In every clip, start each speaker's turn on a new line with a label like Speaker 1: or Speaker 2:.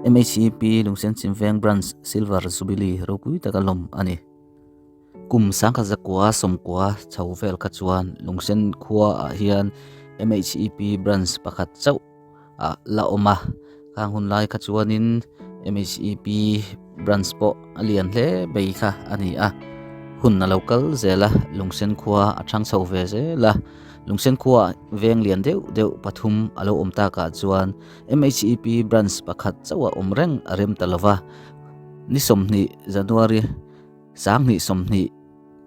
Speaker 1: MHEP Lungsen Chimveng Branch Silver Jubilee ropui taka lawm a ni. Kum 1900 sawmkua chho vel kha chuan Lungsen khua ah hian MHEP Branch pakhat chauh a la awm a, khang hun lai kha chuanin MHEP Branch pawh a lian hle mai kha a ni a, hun a lo kal zel a, Lungsen khua a thang chho ve zel a, Lungsen khua veng lian deuh deuh pathum a lo awm takah chuan MHEP Branch pakhat chauh a awm reng a rem ta lo va, ni 20 January 2020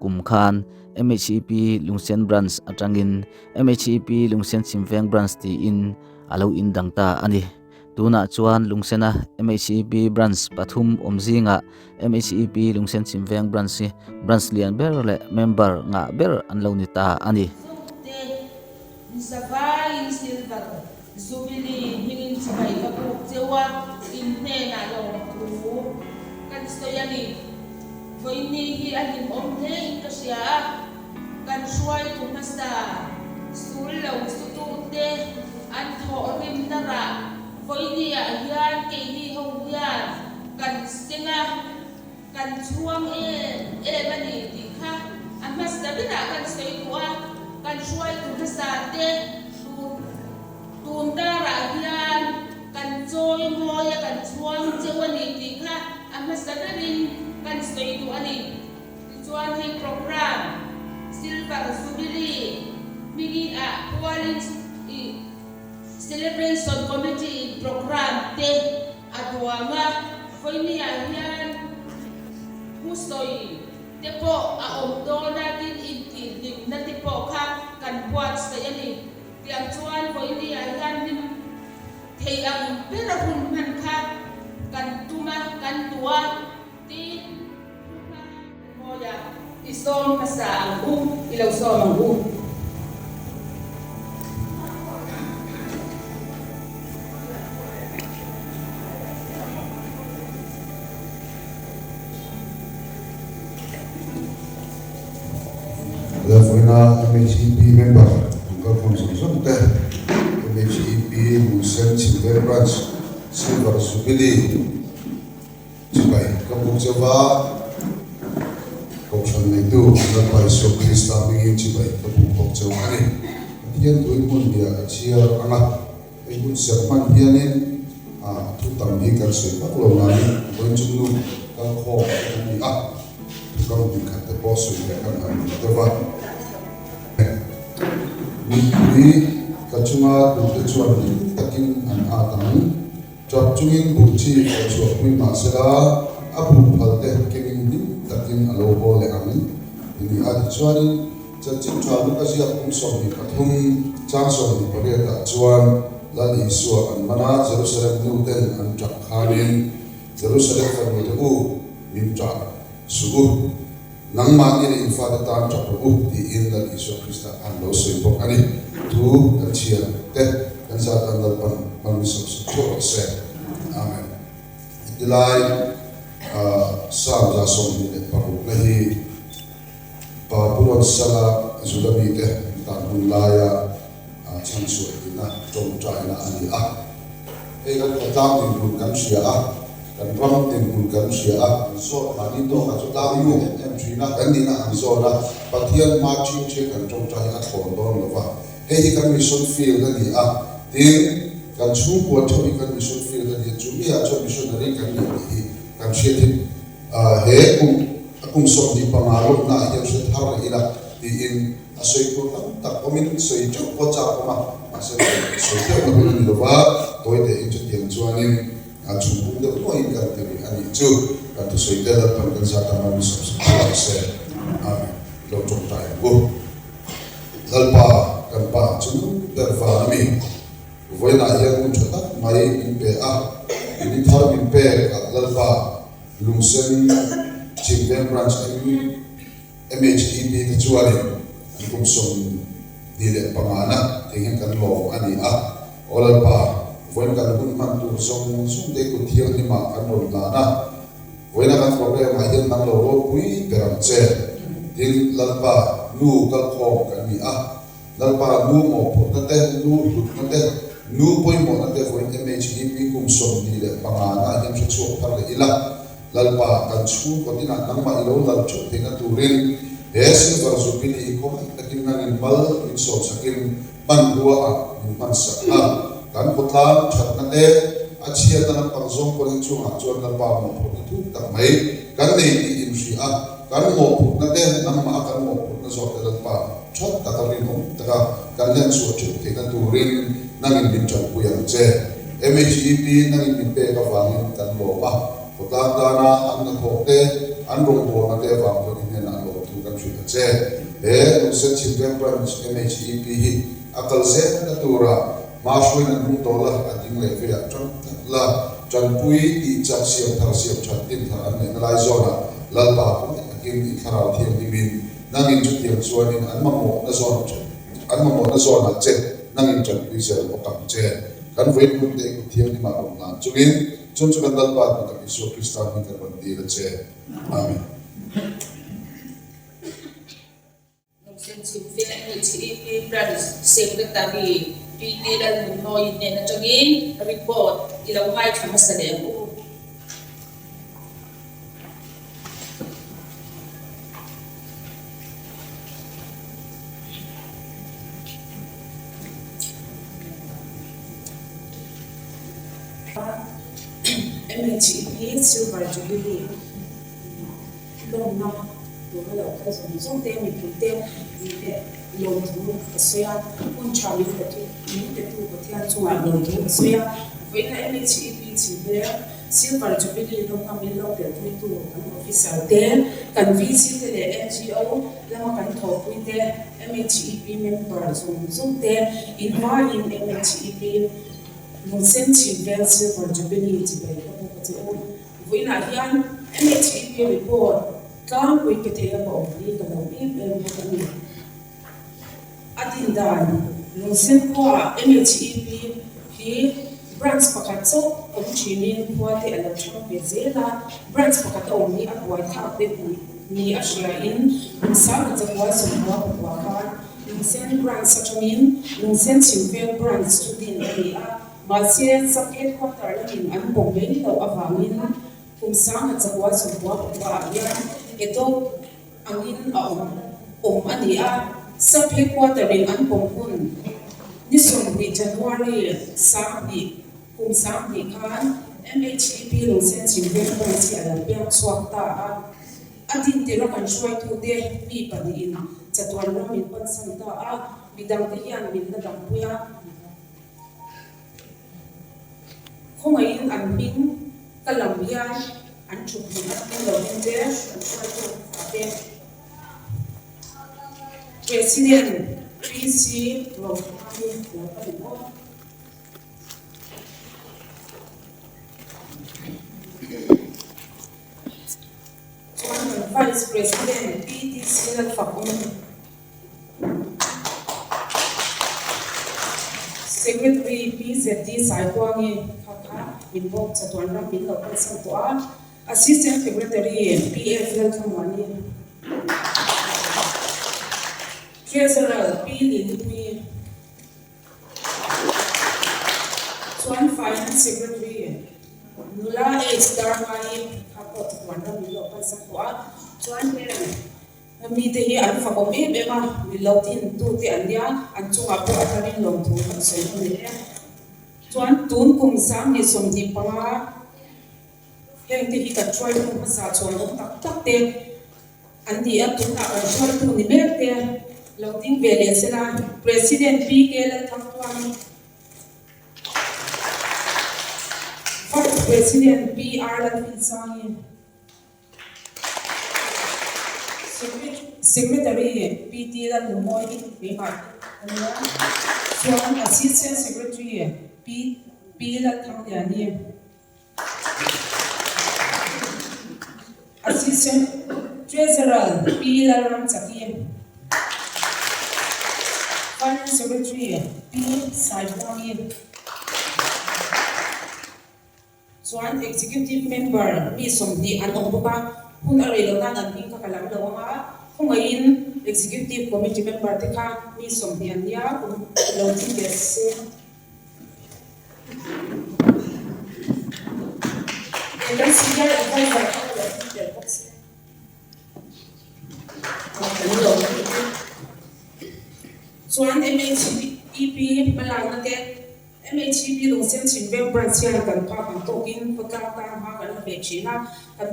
Speaker 1: kum khan MHEP Lungsen Branch atangin MHEP Lungsen Chhimveng Branch tiin a lo indang ta a ni. Tunah chuan Lungsena MHEP Branch pathum awm zingah MHEP Lungsen Chhimveng Branch hi branch lian ber leh member ngah ber an lo ni ta a ni.
Speaker 2: Zukte Nzavaiin Silver Jubilee hmingin chibai ka buk cheu a, in hnenah lawmthu kan sawi a ni. Vawiini hi a hlimawm hlein ka hria a, kan hruaitu hmasa sul lo sutute an thawh rimna rah vawiini ah hian keini ho hian kan seng a, kan chhuang em em a ni tih kha a hmasa berah kan sawi duh a, kan hruaitu hmasa te tun darah hian kan chawi mawi a, kan chhuang cheu a ni tih kha a hmasa berin kan sawi duh a ni. Tichuan hei program Silver Jubilee hmingin ah pualin i Celebration Committee in program te a duang a, vawiini ah hian thusawi te pawh a awm dawn a, tin intihhlimna te pawh kha kan buatsaih a ni. Tiang chuan vawiini ah hian hlim thei ang bera hun hman kha kan tum a, kan duh a, tin thu hma kan mawi a, i sawm hmasa ang u, i lo sawm ang u.
Speaker 3: Vawiina MHEP member an kalkhawm zawng zawng te, MHEP Lungsen Chhimveng Branch Silver Jubilee Chibai ka buk chauh a, Kohhran neitu Lalpa Isua Krista hmingin chibai ka buk bawk chauh a ni. Pathian tui hmun bia ka chhiar ang a, hei hun serh hman hianin a thu tam hi kan sawi vak lo nain vawiin chu nu kal khawm te kan ni a, thu kam hnih khat te pawh sawi leh kan han duh deuh a. Mipui ka chunga tute chuan hlim takin an at ang. Ṭap chungin buh chi a chhuahpui mah sela, a buh phal te kengin hlim takin a lo haw leh ang ti ni a. Tichuanin, chanchin ṭha Luka ziak kum 23 chang 28 ah chuan Lal Isua an man a, Jerusalem nu ten an ṭap khanin, Jerusalem fanu te u, min ṭah suh u, nangmahni leh in fate tan ṭap rawh u, tiin Lal Isua Krista khan lo sawi bawk a ni. Thu kan chhiar te kan zat tan Lalpan hman mi sawp sawp theuh rawh se. Amen. Heti lai Psalm 26 na hi Babulon sala Juda mite an tan hun laia chhanchhuah tihna tawngtaina a ni a. Hei kan khawtlang dinhmun kan hria a, kan ram dinhmun kan hria a. An zawt mahni tawkah chu tlang nu em em thin a, kan nihna an zawt a, Pathian hma ṭhing ṭhing kan tawngtai hi a thlawn dawn lo va. Hei hi kan mission field a ni a, tin, kan chhungkua theuh hi kan mission field a ni a, chu miah chuan missionary kan ni tih hi kan hriat hi he kum a kum 25 lawmna ah hian hre thar rih ila tiin a sawi tur tam tak awmin sawi teuh pawh chak awm a, mahse sawi teuh na hun a ni lo va, tawi tein chutiang chuanin a chhungpum deuh nuaiin kan ti rih a nih chu, kan thusawi te Lalpan kan zat ang a mi sawm sawm theuh ang se. Amen. Lo tawngtai ang u. Lalpa kan Pa chu ber van a mi. Vawiinah hian hun tha tak mai min pe a, ni thar min pek a Lalpa Lungsen Chhimveng Branch MHEP te chuanin an kum 25 na thei hian kan lawm a ni a. Aw Lalpa, vawiin kan hun hman tur zawng zawng te kut thianghlimah kan rawn hlan a, vawiina kan program ah hian nang lo ropui ber ang che. Tin, Lalpa nu kalkhawm kan ni a, Lalpa nu mawhphurhna te, nu hlutna te, Nu pawimawhna te vawiin MHEP kum 25 na hian hre chhuak thar leh ila, Lalpa, kan chhungkaw tinah nangmah i lo lal theuh theihna turin he Silver Jubilee hi khawngaih takin nangin mal min sawmsakin hmanrua ah min hmansak a. Kan khawtlang thatna te, a chhiatna lampang zawng pawh hi chungah chuan Lalpa mawhphurhna thuk tak mai kan nei tih inhria a, kan mawhphurhna te nangmah a kan mawhphurhna zawk te Lalpa that taka rinawm taka kan hlen chhuah theuh theihna turin nangin min tanpui ang che. MHEP nangin min pek avangin kan lawm a, khawtlang tana an hnathawh te, an rawngbawlna te avang pawhin i hnenah lawmthu kan hrilh a che. He Lungsen Chhimveng Branch MHEP hi a kal zelna tura hma hruain an hung tawh la, a ding leh veiah ṭang tlat la, ṭanpui tih chak siam thar siam ṭhat tin thar an neihna lai zawnah Lalpa khawngaih takin i thlarau thianghlimin nangin chutiang chuanin an mamawhna zawn an mamawhna zawnah che nangin ṭanpui zel bawk ang che. Kan vawi hmun te i kut thianghlimah rawn hlan chungin chung chu kan Lalpa duh tak Isua Krista hming kan rawn dil a che. Amen.
Speaker 2: Lungsen Chhimveng MHEP Branch Secretary PT Lalnunnawi hnen atangin report i lo ngaithla hmasa leh ang u.
Speaker 4: MHEP Silver Jubilee lawmna tura lo kal zawng zawng te mipuite lawmthu ka sawi a, hun tha min pe min petu Pathian chungah lawmthu ka sawi a, vawiina MHEP chhimte Silver Jubilee lawmna min lo telpuitu kan officer te, kan VC te leh NGO lama kan thawhpui te, MHEP member zawng zawng te invaiin MHEP Lungsen Chhimvel Silver Jubilee chibai ka bawk a che u. Vawiinah hian MHEP report tlangpui pe thei a ka awm hi ka lo em em bawk a ni. A din dan Lungsen khuaah MHEP hi branch pakhat chauh awm thinin khua te a lo thang ve zel a, branch pakhat a awm hi a buaithlak deuh ni a hriain Lungsanga Chakua Sawmhua pakua khan Lungsen branch atangin Lungsen Chhimveng branch chu din a ni a. Mahse, sub headquarter lamin an pawm mai loh avangin kum sanga chakua chhungkua pakua ah hian Edok angin a awm awm a ni a. Sub headquarter in an pawm hun ni 20 January 2000 kum 20 khan MHEP Lungsen Chhimveng Branch hi a lo piang chhuak ta a. A dintir a kan hruaitute mi pahnihin chatuan ram min pansan ta a, midangte hian min la dampui a. Khawngaihin an hming ka lam hian an thut hmun a hming lo hming te an hruaitu a te. President PC Rothani lo ka ni maw? Chuan kan Vice President PTC Lalfakawm. Secretary Pi ZD Saikuangi kha kha min bawk chatuan ram min lo kalsan tawh a, Assistant Secretary PF Lalthlamuani, Treasurer Pi Linpuii, chuan Finance Secretary Nula H Darngaii kha pawh chatuan ram min lo kalsan tawh a, chuan heng Mite hi an fakawm em em a, milo thin tute an nia, an chungah pawh a tharin lawmthu kan sawi a ni e. Chuan tun kum 2025 hengte hi kan hruaitu hmasa chhuan awm tak tak te an ni a, tunah kan hruaitu ni mek te lo ding ve leh sela President PK Lalthangthuani, Vice President PR Lalfinsangi, Secretary PT Lalnunmawi keimah a nia. Chuan Assistant Secretary Pi Lalthangliani, Assistant Treasurer Pi Lalramchaki, Finance Secretary Pi Saibuangi. Chuan Executive Member mi 20 an awm bawk a, hun a rei lo nan an hming kha ka lam lo ang a, khawngaihin Executive Committee Member te kha mi 20 an nia, kum lo ding ve se. Kan senior adviser kha ka lo hmang tel bawk se. Kan lo hmang chu. Chuan MHEP hmalakna te, MHEP Lungsen Chhimveng Branch hian kan phak ang tawkin khawtlang tan hma kan la ve thin a, kan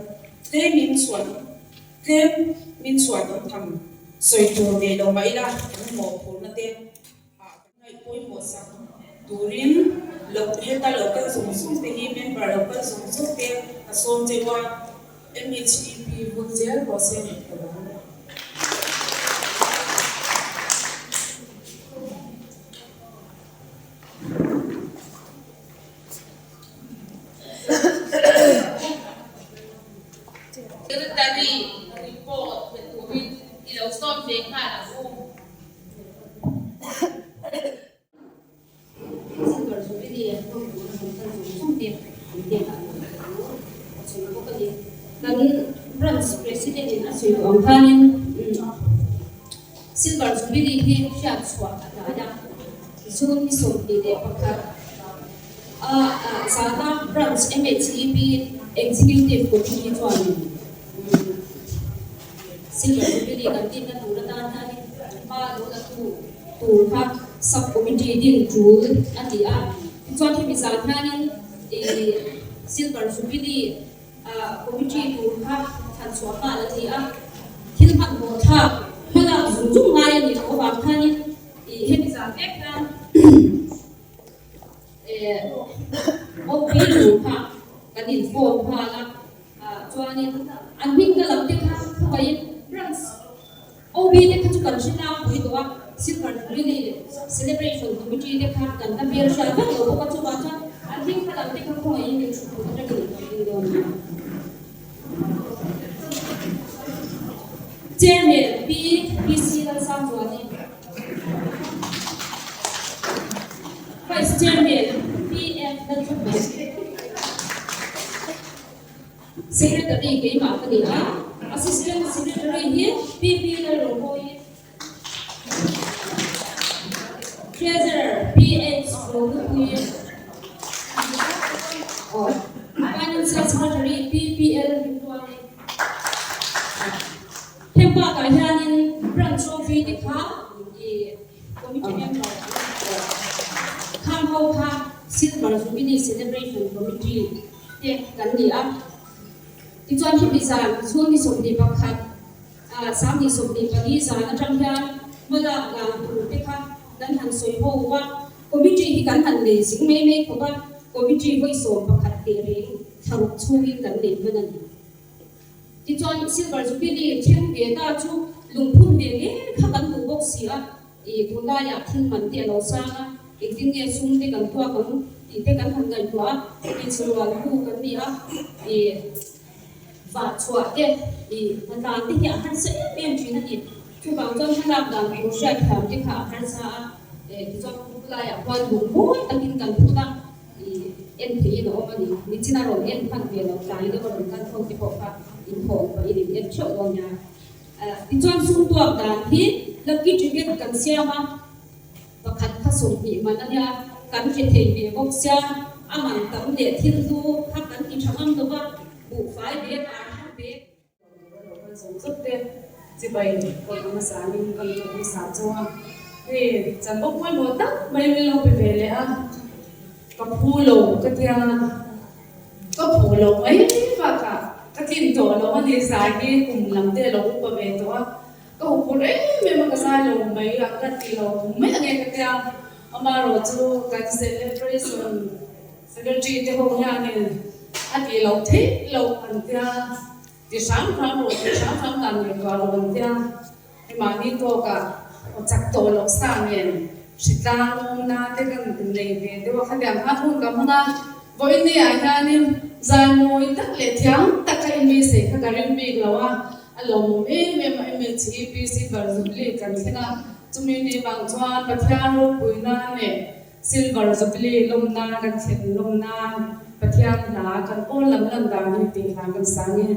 Speaker 4: tlem in chhuan tlem min chhuan awm tham sawi tur nei lo mah ila kan mawhphurhna te ah kan ngaih pawimawh sak turin lo heta lo kal zawng zawng te hi member lo kal zawng zawng te ka sawm cheu a, MHEP vun zel rawh se ka lo hmu.
Speaker 2: Secretary report pe turin i lo sawm ve nghal ang u.
Speaker 5: Silver Jubilee rawng tur a rawn kal zawng zawng te an hnenah an rawn kal a sawi bawk a ni. Kan Branch President in a sawi duh ang khanin Silver Jubilee hi hriat chhuah a hnai a, June ni 21 a zana Branch MHEP Executive Committee chuanin Silver Jubilee kan dinna tur atan hianin hma lo la tu tur kha Sub Committee din tul a ti a. Tichuan hemi zan hianin Silver Jubilee Committee tur kha thlan chhuah nghal a ni a. Thil hmanhmawh thlak hmalak zung zung ngai a nih loh avang khanin hemi zan vek hian OP tur kha kan inform nghal a. Chuanin an hming ka lam te kha khawngaihin Branch OB te kha chu kan hre tlangpui tawh a, Silver Jubilee Celebration Committee te kha kan la hmel hriat vak lo bawk a, chuvang chuan an hming ka lam te kha khawngaihin min hrut tur atangin in lo ding dawn a ni. Chairman Pi PC Lalsangzuali, Vice Chairman Pi F Lalthupui. Secretary keimah ka ni a, Assistant Secretary hi PP Lalrohawii, Treasurer PH Rohlupuii, Financial Secretary PPL Rimtuani. Heng bakah hianin Branch Trophy te kha i Committee member an ni tawh. Khang ho kha Silver Jubilee Celebration Committee te kan ni a. Tichuan hemi zan chhung ni 21 2024 zan atang hian hmalak dan tur te kha kan han sawi ho a. Committee hi kan han nei zing mai mai khawp a, Committee vawi 11 teh reng thlaruk chhungin kan nei hman a ni. Tichuan Silver Jubilee thleng ve ta chu lungphun ve ngei kha kan duh bawk si a, ih tunlaiah thil man te a lo sang a, engtin nge sum te kan tuak ang tih te kan han ngaihtuah a, hmeichhe rual hu kan ni a, ih vah chhuah te, ih hnatlân te hi a harsa em em thin a ni. Chuvang chuan hmalak dan tur hriatthiam te kha a harsa a, tichuan khawlaiah khuan lungmawi takin kan phun a. I en theihin a awm a ni. Nichina rawn en hman ve lo tlai deuh a rawn kal tho te pawh kha inthawm pahin in en theuh dawn nia. Tichuan sumtuak dan hi lucky ticket kan siam a, pakhat kha 20 man a nia, kan hre thei ve bawk sia, a man tam leh thil hlu kha kan ti tha ngam lo va, buhfai bag, arham bag,
Speaker 4: Lo kal zawng zawk te chibai pawh ang hmasa in ka inthawk hmasa chu a, hei chanvo pawimawh tak mai min lo pe ve leh a, ka phu lo ka tia, ka phu lo mai bakah ka tlin tawh lo a ni, zai hi kum lam te a lo upa ve tawh a, ka huphurh em em a ka zai lo mai ang ka ti lo mai ang e ka tia, amaherawh chu kan celebration Secretary te ho hianin a tih loh theih loh an tia, ti hram hram rawh, ti hram hram dan ngaihtuah loh an tia, hemahni tawkah aw chak tawh loh sa nen hritlang awmna te kan nei ve deuh a, khatiang khan hun ka hmang a, vawiin ah hianin zai mawi tak leh thiam tak kha inbeisei kha ka ring bik lo a, a lawmawm em em a, MHEP Silver Jubilee kan thleng a, chumi ni vang chuan Pathian ropuina leh Silver Jubilee lawmna kan thlen lawm nan Pathian hla kan aw lam lan dan hi tih hla kan sang e.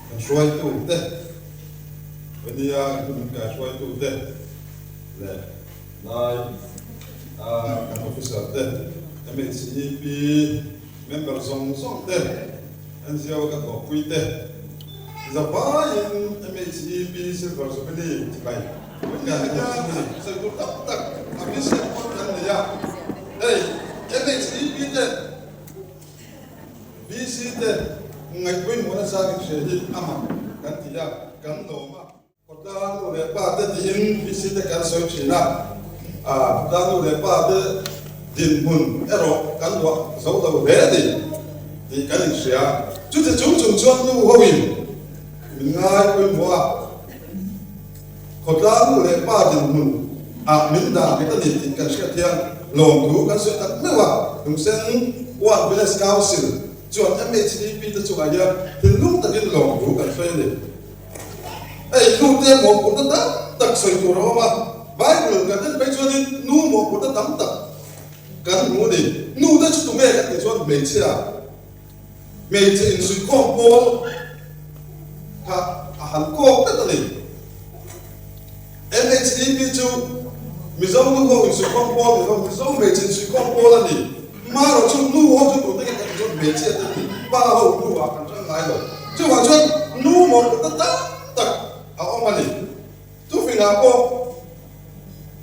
Speaker 3: Kan hruaitute, Vania hun kan hruaitute leh lai kan officer te, MHEP member zawng zawng te, NGO ka thawhpui te, zavaiin MHEP Silver Jubilee chibai kan sawi tur tam tak a mission pawh kan nei a, hei MHEP ten VC te ngaihpawimawh nasa kan hria hi a mak kan ti a, kan lawm a. Khawtlang nu leh pa te tiin VC te kan sawi thin a.
Speaker 6: Khawtlang nu leh pa te dinhmun erawh kan luah zo lo hle a ni tih kan inhria. Chuti chung chung chuan nu hoin min ngai pawimawh a, khawtlang nu leh pa dinhmun ah min dah nghet a ni tih kan hriat hian lawmthu kan sawi tak meuh a. Lungsen One Village Council chuan MHEP te chungah hian thinlung takin lawmthu kan sawi a ni. Hei nute mawhphurhna tam tak sawi tur a awm a, Bible kan en phei chuanin nu mawhphurhna tam tak kan hmu a ni. Nute chu tunge kan tih chuan hmeichhia, hmeichhe insuihkhawm pawl kha a han kawk tlat a ni. MHEP chu Mizo nu ho insuihkhawm pawl ni lo, Mizo hmeichhe insuihkhawm pawl a ni. Marawh chu nu ho chu tute nge kan tih chuan hmeichhia te ni, pa ho nu ah kan tang ngai lo. Chuvang chuan nu mawhphurhna tam tak a awm a ni. Thufingah pawh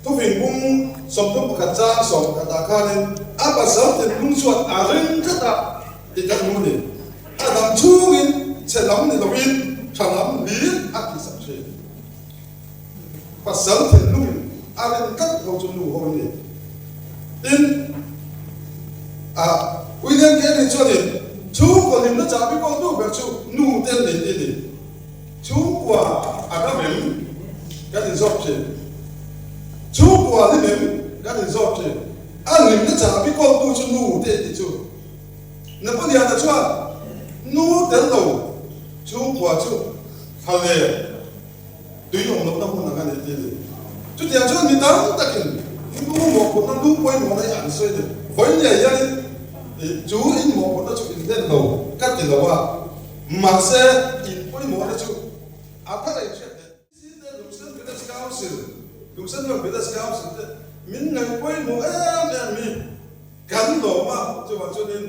Speaker 6: thufing bung 31 chang 11 ah khanin a pasal thinlung chuan a ring tlat a ti kan hmu a ni. A dam chhungin chhe lam ni loin tha lam hlir a tihsak thin. Pasal thinlungin a rin tlat ho chu nu ho an ni. Tin, a William Carey chuanin chhungkaw hlimna chahbi kawltu ber chu nu te an ni tih a ni. Chhungkua a ram em kan inzawp thin. Chhungkua hlim em kan inzawp thin. A hlimna chahbi kawltu chu nu te an ti chu. Napoleon-a chuan nu tel lo chhungkua chu thla leh Tui awm lohna hmun ang a ni tih a ni. Chutiang chuan mi tam takin nu mawhphurhna, nu pawimawhna hi an sawi a ni. Vawinia hianin chu in mawhphurhna chu in hlen lo ka ti lo a, mahse in pawimawhna chu a thar a inhriat theih. Site Lungsen Village Council, Lungsen Road Village Council te min ngaih pawimawh em em hi Kan lawm a, chuvang chuanin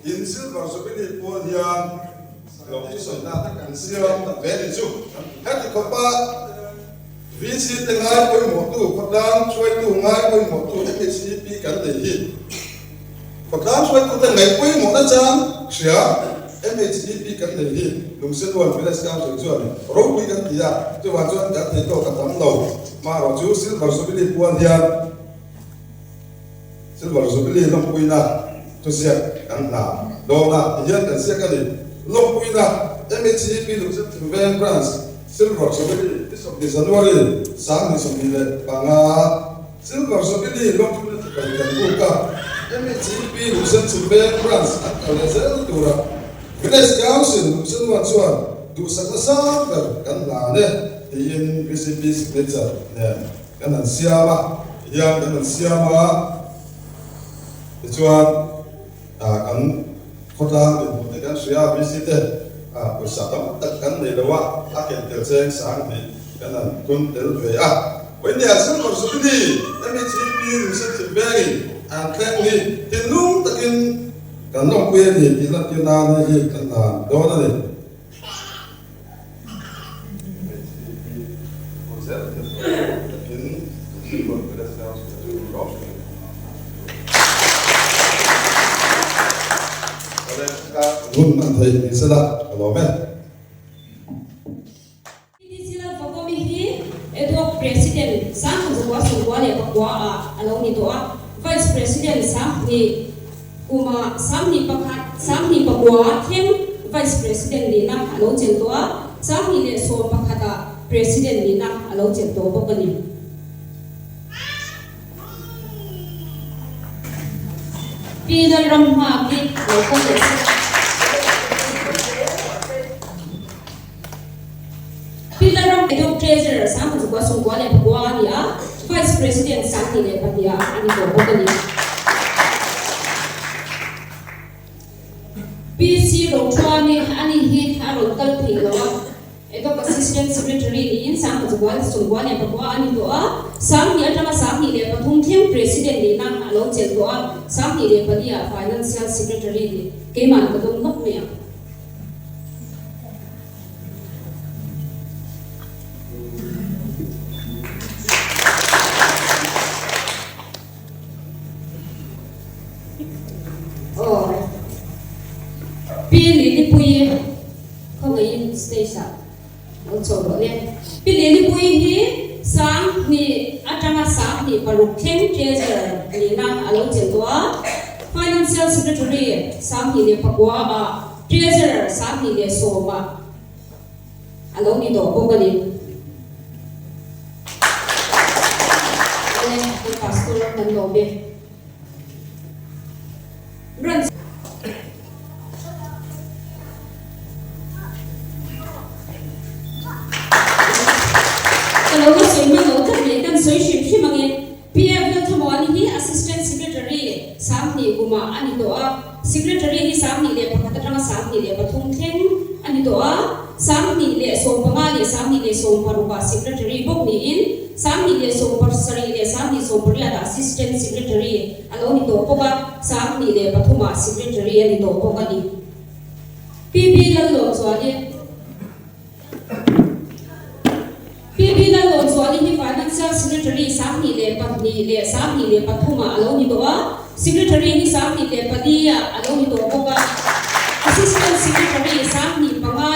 Speaker 6: in Silver Jubilee pual hian lawm chu sawi kan siam tak ve ni chu. Heti khawpa VC te ngai pawimawhtu, khawtlang hruaitu ngai pawimawhtu MHCP kan nei hi khawtlang hruaitu te ngaih pawimawhna chang hria MHCP kan nei hi Lungsenuan Village Council chuan ropui kan ti a, chuvang chuan kan thei tawk a tam lo. Marawh chu Silver Jubilee pual hian Silver Jubilee lawmpuina thuziak kan hna dawn a, tihian kan ziak a ni. Lawmpuina MHEP Lungzet Thingveng Branch Silver Jubilee ni 20 January 2025 Silver Jubilee lawmpuina chibai kan buk a, MHEP Lungzet Thingveng Branch an kal leh zel tura Village Council Lungzet chuan duhsakna sang ber kan hlan e tiin VCP signature nen Kan han siam a, tihian kan han siam a, tichuan kan khawtlang dinhmun te kan hria a, VC te pawisa tam tak kan nei lo a, a ken tel cheng sang tih kan han thun tel ve a. Vawinia Silver Jubilee MECP Reception vengin an thleng hi thinlung takin kan lawmpui a ni tih lantir nan hei hi kan hlan dawn a ni. Hun an thei ni sela ka lawm e.
Speaker 5: PDC Lalfakawmi hi Edoc President 1994 ah a lo ni tawh a, Vice President 21 Kuma 21, 29 thleng Vice President nihna a lo chelh tawh a, 2011 ah President nihna a lo chelh tawh bawk a ni. Pi Lalramhma hi lo kal leh se. Pi Lalram Edo Treasurer 1994 a ni a, Vice President 22 ah a ni tawh bawk a ni. Pi C Rothuami a ni hi a rawn kal theih lo a, Edo Assistant Secretary niin 1994 a ni tawh a, 20 atanga 23 thleng President nihna a lo chelh tawh a, 24 ah Financial Secretary nih keimah ka dawng ngawt mai ang. Aw Pi Lilipuii khawngaihin stage ah lo chho rawh le. Pi Lilipuii hi. Sanghnih atanga 26 thleng Treasurer nihna a lo chelh tawh a, Financial Secretary 29 ah, Treasurer 21 ah a lo ni tawh bawk a ni. Awle, kan Pastor kan lawm e. Branch. Ka lo la sawi hman lo tlat mai, kan sawi hrim hrim angin PF Lalthamuani hi Assistant Secretary 20 kumah a ni tawh a, Secretary hi 21 atanga 23 thleng a ni tawh a, 2015 leh 2016 ah Secretary bawk niin 2017 leh 2018 ah Assistant Secretary A lo ni tawh bawk a, 23 ah Secretary a ni tawh bawk a ni. PB Lallawmzuali PB Lallawmzuali hi Financial Secretary 22 leh 23 ah a lo ni tawh a, Secretary hi 24 ah a lo ni tawh bawk a, Assistant Secretary 25 leh 26 ah a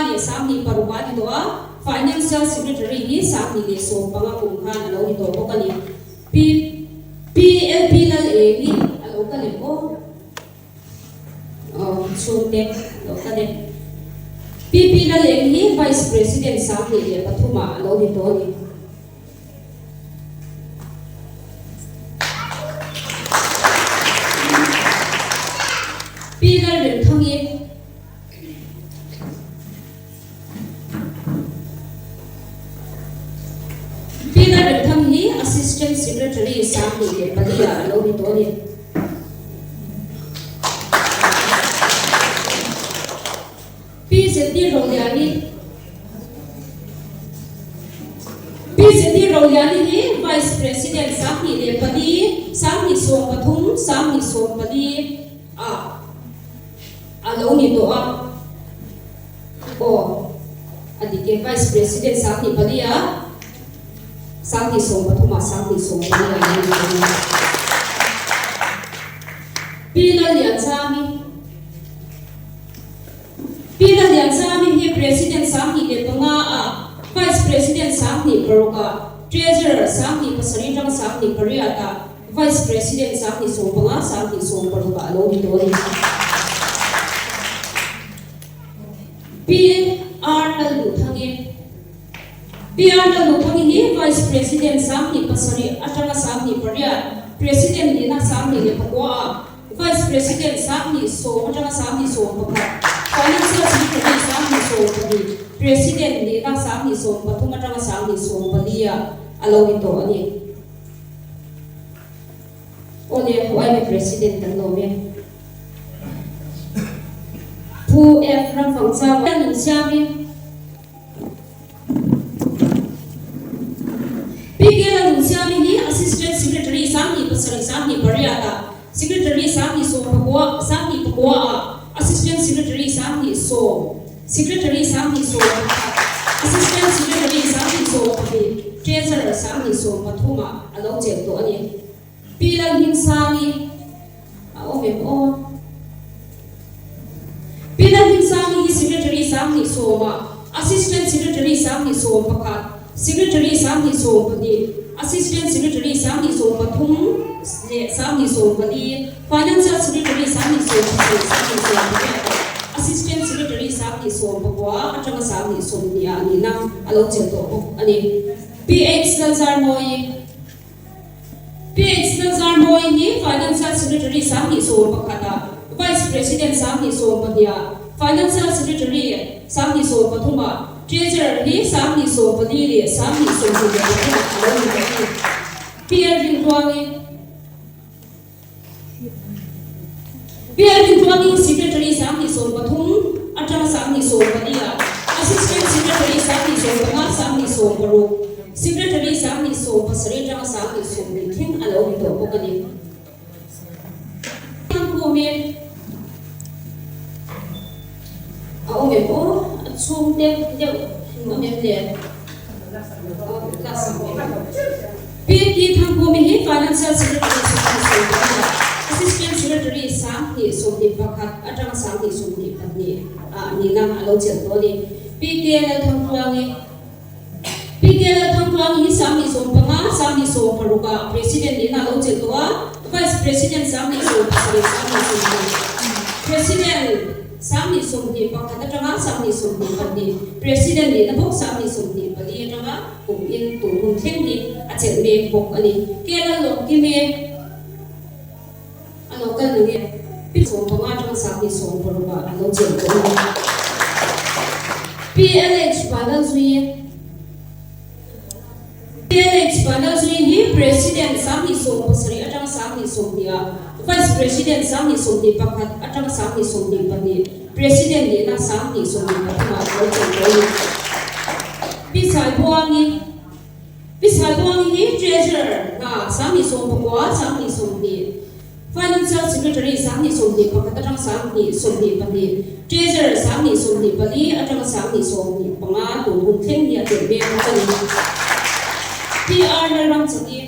Speaker 5: ni tawh a, Financial Secretary hi 2015 kum khan a lo ni tawh bawk a ni. Pi PLP Lal Eng i a lo kal em aw? Aw chhungte a lo kal e. PP Lal Eng hi Vice President 23 ah a lo ni tawh a ni. Pi Lalremthangi. Peter Remthang hi Assistant Secretary 24 ah a lo ni tawh a ni. Pi ZD Roliani Pi ZD Roliani hi Vice President 24, 2013, 2014 ah A lo ni tawh a, aw a dik e, Vice President 24 a, 2013 ah 2014 ah a lo ni tawh a ni. Pi Lallianchami Pi Lallianchami hi President 25 ah, Vice President 26 ah, Treasurer 27 tang 28 ah, Vice President 25, 26 ah a lo ni tawh a ni. Pi R Lalduhthangi Pi R Lalduhthangi hi Vice President 27 atanga 28, President nihna 29 ah, Vice President 10 atanga 11, Financial Secretary 12, President nihna 13 atanga 14 ah a lo ni tawh a ni. Aw le, YB President kan lawm e. Pu F. Ramfangchau a nun siam i Pi K. Lalnunsiami hi Assistant Secretary 27 28 ah, Secretary 29 29 ah, Assistant Secretary 10, Secretary 21, Assistant Secretary 22, Treasurer 23 ah a lo chelh tawh a ni. Pi Lalhmingsangi a awm em aw? Pi Lalhmingsangi hi Secretary 20 ah, Assistant Secretary 21, Secretary 22, Assistant Secretary 23 leh 24, Financial Secretary 27, 28, Assistant Secretary 29 atanga 20 ah nihna a lo chelh tawh bawk a ni. PH Lalzarmawii PH Lalzarmawii hi Financial Secretary 21 ah, Vice President 22 ah, Financial Secretary 23 ah, Treasurer hi 24 leh 23 ah a lo ni tawh a ni. PL Rintluangi. Bialin chuanin Secretary 23 atang 24 ah, Assistant Secretary 25 26, Secretary 27 atanga 20 thleng a lo ni tawh bawk a ni. Thangkhumi a awm em aw? A chhungte deuh an awm em le? PT Thangkhumi hi Financial Secretary 20 a, Assistant Secretary 21 atanga 22 ah nihna a lo chelh tawh a ni. PK Lalthangtluangi PK Lalthangtluangi hi 25. 20 60 ah President nihna a lo chelh tawh a, Vice President 2070, 2020, President 2021 atanga 2022, President nihna bawk 2024 atanga kum in tun hun thleng hi a chelh mek bawk a ni. Kerala Lawmkimi a lo kal na nge pi 15 atanga 2060 ah a lo chelh tawh a ni. PLH Vanlalzui. PLH Vanlalzui hi President 2070 atanga 2020 ah, Vice President 2021 atanga 2022, President nihna 2023 ah lo chelh tawh a ni. Pi Saibuangi Pi Saibuangi hi Treasurer hna 2019, 2020, Financial Secretary 2021 atang 2022, Treasurer 2024 atanga 2025 tun hun thleng hi a telh mek bawk a ni. PR Lalramchaki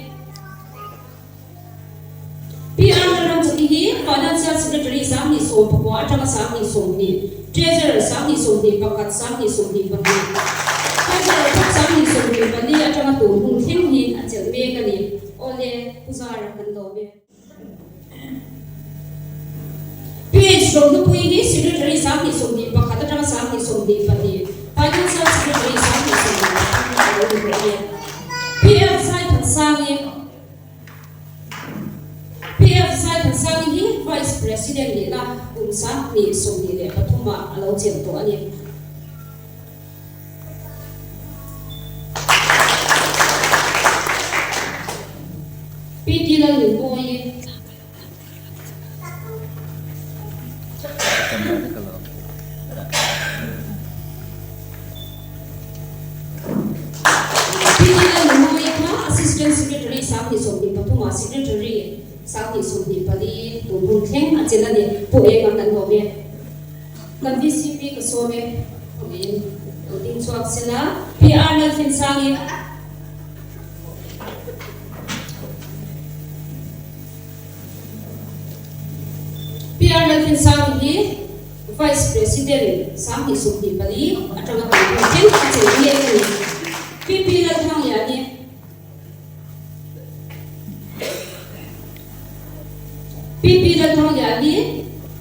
Speaker 5: PR Lalramchaki hi Financial Secretary 2019 atanga 2020, Treasurer 2021, 2022, Treasurer bawk 2024 atanga tun hun thleng hi a chelh mek a ni. Awle, Pu Zara kan lawm e. PH Rohnupui hi Secretary 2021 atanga 2022, Financial Secretary 2023 a lo ni bawk e. PF Zaithansangi PF Zaithansangi hi Vice President nihna kum 2023 ah a lo chelh tawh a ni. PT Lalnunmawii. PT Lalnunmawii kha Assistant Secretary 2023 ah Secretary 2024 tun hun thleng a chelh a ni. Pu Enga kan lawm e. Kan VCP ka sawm e, khawngaihin lo ding chhuak sela. PR Lalfinsangi. PR Lalfinsangi hi Vice President 2024 atanga kan hmuh thleng a chelh mek a ni. PP Lalthangliani. PP Lalthangliani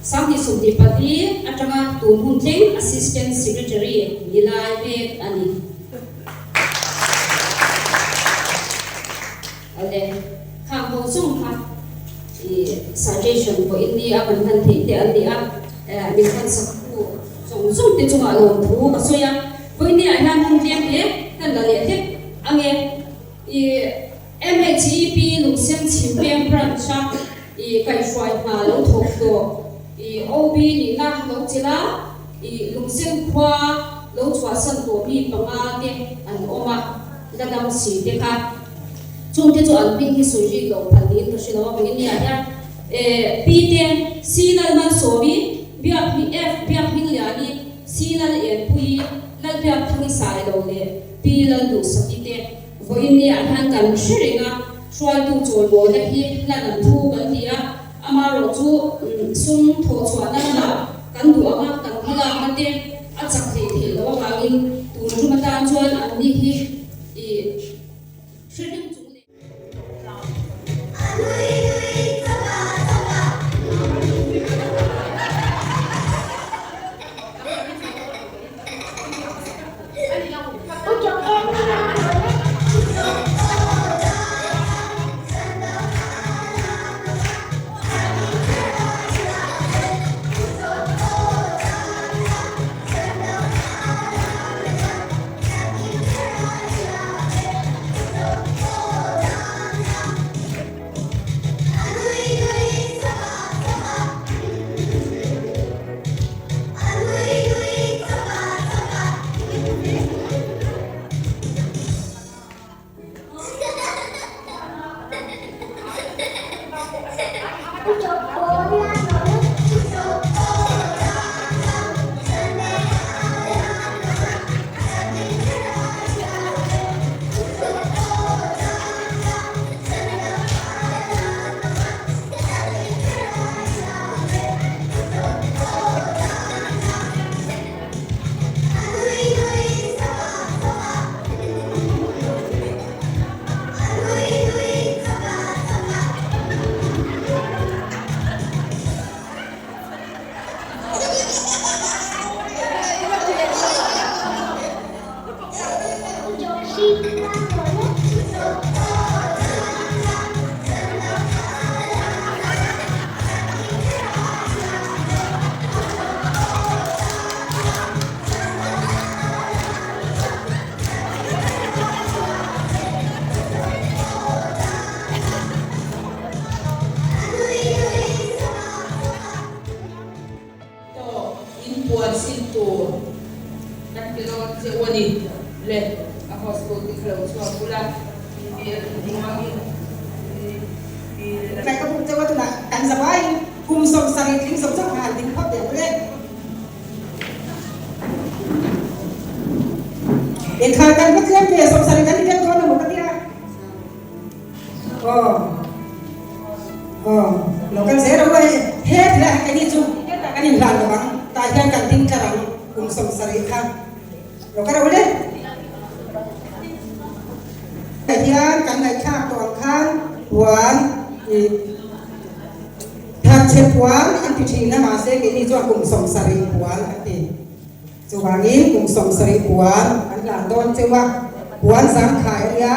Speaker 5: 2024 atanga tun hun thleng Assistant Secretary ni lai mek a ni. Awle, khang ho zawng kha i suggestion pawhin ni a kan hman theih te an ni a, min hman sak tu zawng zawng te chungah lawmthu ka sawi a. Vawinia hian hmun tlem hle kan la leh hlek ange. I MHEP Lungsen Chhimveng Branch a i kaihhruai hna lo thawk tawh i OB nihna lo chelh a, i Lungsen khua lo chhuahsan tawh mi panga te an awm a, la dam si te kha. Chungte chu an hming hi sawi rik loh phal niin ka hre lo a, vawinia hian Pi te C Lalmalsawmi, Biak F Biak Hmingliani, Si Lal Enpui, Lalbiak Thangi Sai lo leh Pi Lal Duhsaki te vawiin ni ah hian kan hre reng a, hruaitu chawlmawlna hi hlan an thu kan ti a, amaherawh chu sum thawhchhuahna lamah kan duh ang a, kan hmalakna te a chak theih theih loh avangin tun tum atan chuan an ni hi i hre reng chung leh.
Speaker 2: Tawh in puan sin tur kan ti dawn che u a ni le, a host tu te kha lo chhuak bula in hmangin ti leh.
Speaker 7: Tlai ka buk chauh a tunah kan zavaiin kum 70 tling zawk zawk kha han ding phawt teh ang le. Inkhal kan va tlem ve 70 kan inrem dawn emaw ka tia. Aw aw lo kan zel ang hei he tilai ah keini chu kan inhlan lo ang tah hian kan ding tlar ang kum 70 kha lo ka ro le. Tah hian kan ngaihthlak tawh ang khan puan ih thatchhe puan an ti thin a mahse keini chuan kum 70 puan an ti. Chuvangin kum 70 puan an hlan dawn cheu a, puan zangkhai a nia,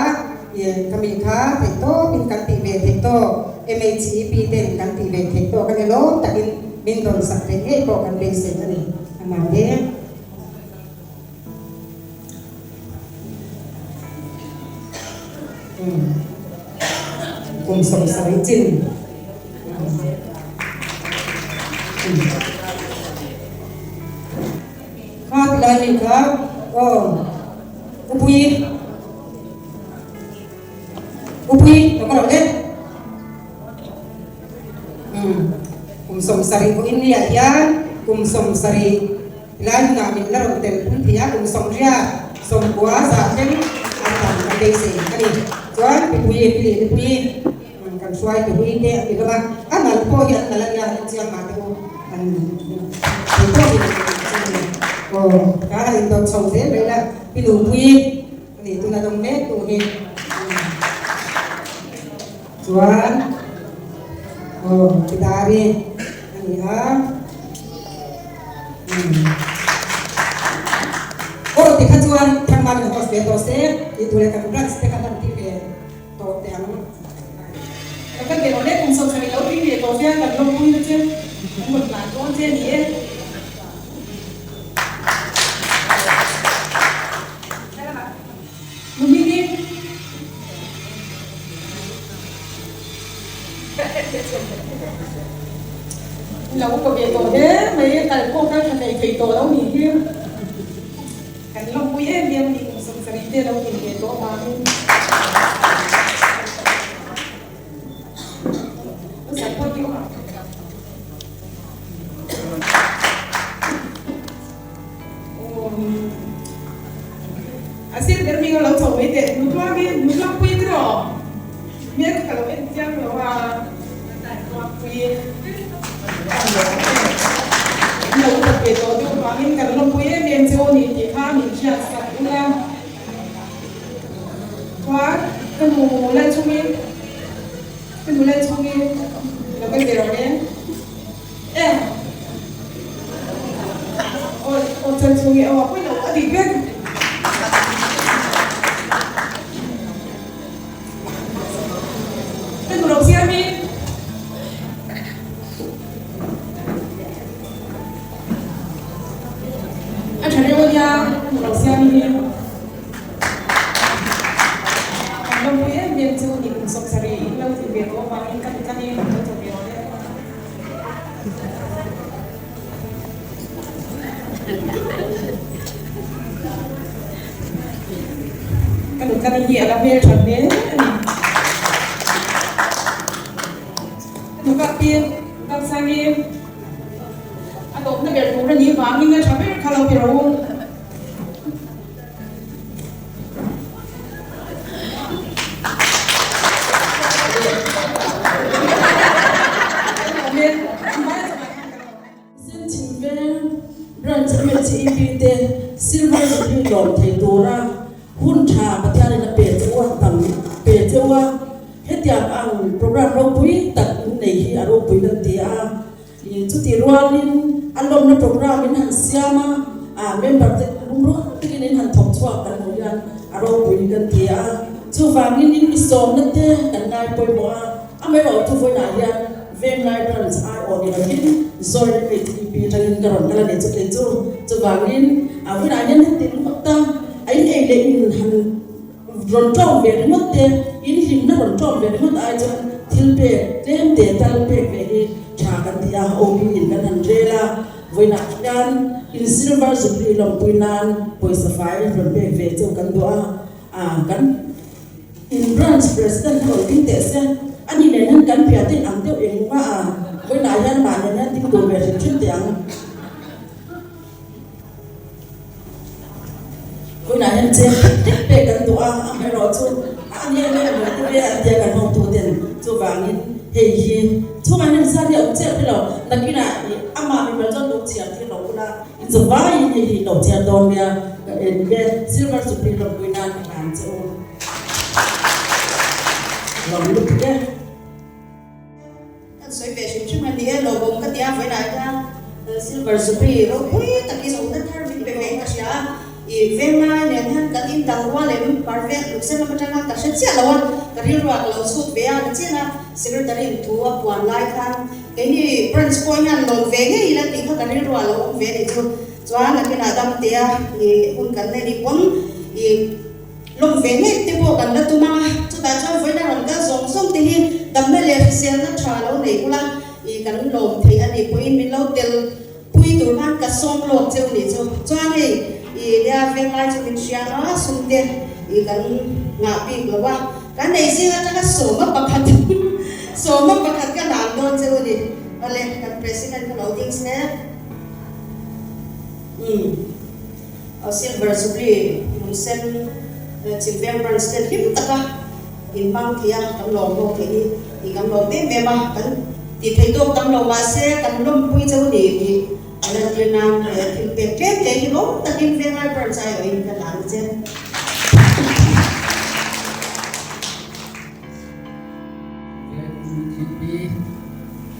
Speaker 7: ih ka mi kha theih tawpin kan tih ve theih tawk, MHEP ten kan tih ve theih tawk a ni lawm takin min rawn sak theih ngei pawh kan beisei a ni a mahni. Kum 70 chin. Kha ti lai mi kha aw upui upui ka ka rawh le kum 70 pawh in nia hian kum 70 tilai hunah min la rawn tel pui thei a kum 80 90 zah thleng an tam kan beisei a ni chuan pipui pili pipui Kan hruai te hui te a ti hlawm a, a nalh pawh hi an nalh a nia, an chiang mah te u an thei pawh hi an chiang a ni. Aw, ka han indawt chho zel mai la, pi Nupui a nih tuna dawng mek tu hi. Chuan, aw, pi Dari a ni a. Aw, tikha chuan Thangmami host ve tawh se, tih tur leh kan branch te kha hman tir ve. Tawh teh ang.
Speaker 8: Ka kal ve lo le, kum 70 lo tling leh tawh sia kan lawmpui na che kan rawn tlan dawn che ni e. Muhming i. Lo ka ve tawh hle mai, kal pawh kal tha thei thei tawh lo nih hi. Kan lawmpui em em ni kum 70 te lo tlin ve tawh avangin A sir ber hming a lo chho mai teh Nutluangi Nutluangpui te rawh hmel kha ka lo en chiang lo a Nutluangpui. An lo upat ve tawh deuh vangin kan lawmpui em em che aw ni tih kha min hriat sak ula. Chuan ka nu Lalchhungi, ka nu Lalchhungi lo kal ve rawh le. E aw aw Chalchhungi aw a pawi lo a dik vek. Ka nu lo siam i. A tha reuh a nia, ka nu lo siam i hi. Kan lawmpui em em chu ni kum 70 in lo tlin ve tawh avangin ka nu tlang in lo chaw ve rawh le. Ka nu tlang hi a la hmel tha hle a ni. Ka nu kap hi kap sang i a tawpna ber tur a nih vangin a tha ber kha lo ti rawh u.
Speaker 9: Senchim Veng Branch MHEP te Silver Jubilee lawm thei tura hun tha Pathianin a pe cheu a, tam pe cheu a, hetiang ang program ropui tak in nei hi a ropui kan ti a, chutih rualin a lawmna program in han siam a, member te lungrual takin in han thawk chhuak kan hmuh hian a. ropui kan ti a, chuvangin in mi sawmna te kan ngai pawimawh a, amaherawhchu vawiinah hian Venglai Branch aiawh ni lovin Joint MHEP atangin ka rawn kal a ni chu kei chu. Chuvangin vawiinah hian heti ringawt a, a in ei leh in han rawn tawng ve ringawt te, in hlimna rawn tawng ve ringawt ai chuan thil pek tlem te tal pek ve hi tha kan ti a, OB in kan han rel a. Vawiinah hian in Silver Jubilee lawmpui nan pawisa fai rawn pek ve chu kan duh a, kan in Branch President kha rawn ding teh se, ani nen hian kan piah ding ang deuh eng mah a, vawiinah hian mah nen hian ding tur ve hrim hrim teh ang. Vawiinah hian cheng hlek hlek pek kan duh a, amaherawhchu a ani em em lo te ve an tia kan hawngtu ten chuvangin hei hi chhungah hian zar hi a awm chiah lo, nakinah ih amah mimal chuan lo chhiar tir lo ula i chawvaiin hei hi lo chhiar dawn nia ka en ve Silver Jubilee lawmpui nan ka hlan che u lawm lutuk e.
Speaker 10: Kan sawi ve hrim hrim a ni e, lawmawm ka ti a, vawiinah hian Silver Jubilee ropui takin awmna thar min pe vein ka hria a, i venglai nen hian kan indang rual em, parvek luksen lam atanga ka hre chiah lo a, ka rilruah ka lo chhut ve a ni chian a, Secretary in thu a puan lai khan keini branch pawh hian lawm ve ngei ila tih kha ka rilruah lo awm ve a nih chu, chuan a kinah damtea i hun kan nei ni pawn i. Lawm ve ngei te pawh kan la tum ang a, chutah chuan vawiina rawn kal zawng zawng te hi damna leh hriselna tha lo nei ula i kan lawm thei a nih pawhin min lo tel pui tur khan ka sawm lawk cheu nih chu. Chuan hei i nia venglai chu min hria a, sum te i kan ngah bik lo a, kan ei zing atanga sawma pakhat sawma pakhat ka hlan dawn cheu a ni. Awle kan President kha lo ding se. Umm. Silver Jubilee lungsen Chhimveng Branch ten hlim taka inhmang thei a, kan lawm bawk thei hi tih kan lawm em em a, kan tih theih tawk tam lo mahse kan lawmpui cheu ni tih a lantir nan he thil pek tlem te hi lawm takin Venglai Branch aiawhin ka hlan a che.
Speaker 11: MTP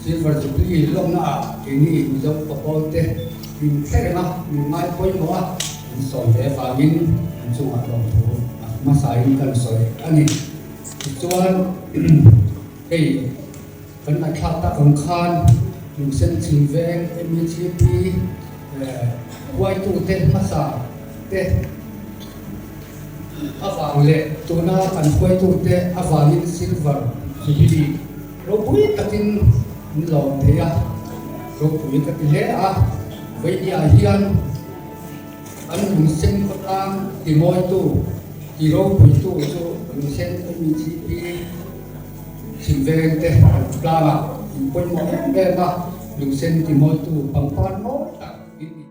Speaker 11: Silver Jubilee lawmnaah keini Mizo papawl te min thla reng a, min ngai pawimawh a, min sawm ve avangin an chungah lawmthu a hmasain kan sawi a ni. Tichuan hei kan ngaihthlak tak ang khan Lungsen Chhimveng MHEP huaitute hmasa te, Avang leh tuna kan hruaitute avangin Silver Jubilee ropui takin an lawm thei a, ropui ka ti hle a. Vawinia hian an lungsen khawtlang timawitu, ti ropuitu chu lungsen MECP Chhimveng te an tlangah in pawimawh em em a, lungsen timawitu pangpar mawi tak in ni.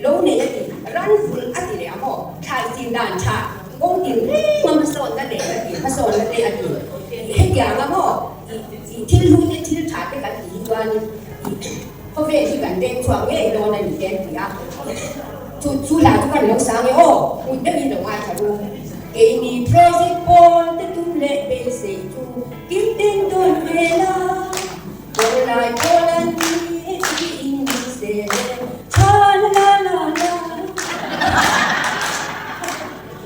Speaker 12: Lo nei a ti, ran vulh a ti leh a maw? Thlai chin dan tha, kawng tin reng a hmasawnna nen a ti, hmasawnna te a ti. Hetiang a maw? I thil hlu te thil tha te kan tih hi chuanin i khawvel hi kan veng chhuak ngei dawn a ni te an ti a. Chu chu hla chu kan lo sang e aw, hmun deuhin lo ngaithla ru. Keini project pawl te tum leh beisei chu kim ten dawn hmel a, kawng lai pawl an ni tiin min sel e, tha la la la la.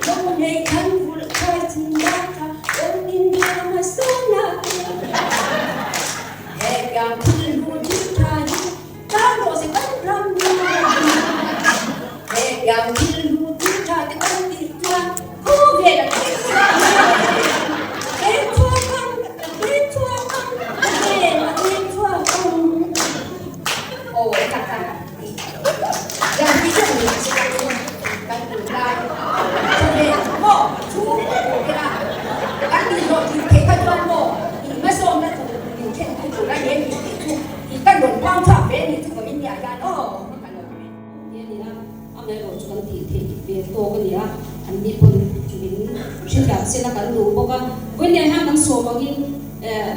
Speaker 12: Lo nei khan vulh khai chin dan kha awm in hram a sawn a te. Hetiang thil hlu thil tha hi tan rawh se kan ram ni. Hetiang thil hlu thil tha te kan tih chuan khawvel a thleng chhuak ang. Thleng chhuak ang, thleng chhuak ang, khawvel a thleng chhuak ang. Aw tak tak.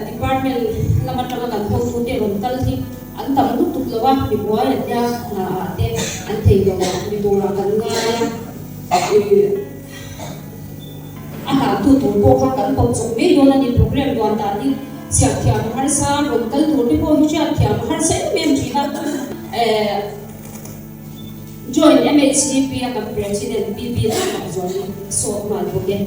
Speaker 5: Department lam atanga kan hotute rawn kal hi An tam lutuk lo a, mi buai an nia hna ah te an thei lo a, mi turah kan ngai a, ih a hlan tu tur pawh kha kan ko chawp mai dawn a ni, program duan dan hi chhiar thiam a harsa, rawn kal tur te pawh hi hriat thiam a harsa em em thin a, eh joint MHCP a kan President PB Lalfakzuali sawt nghal bawk e.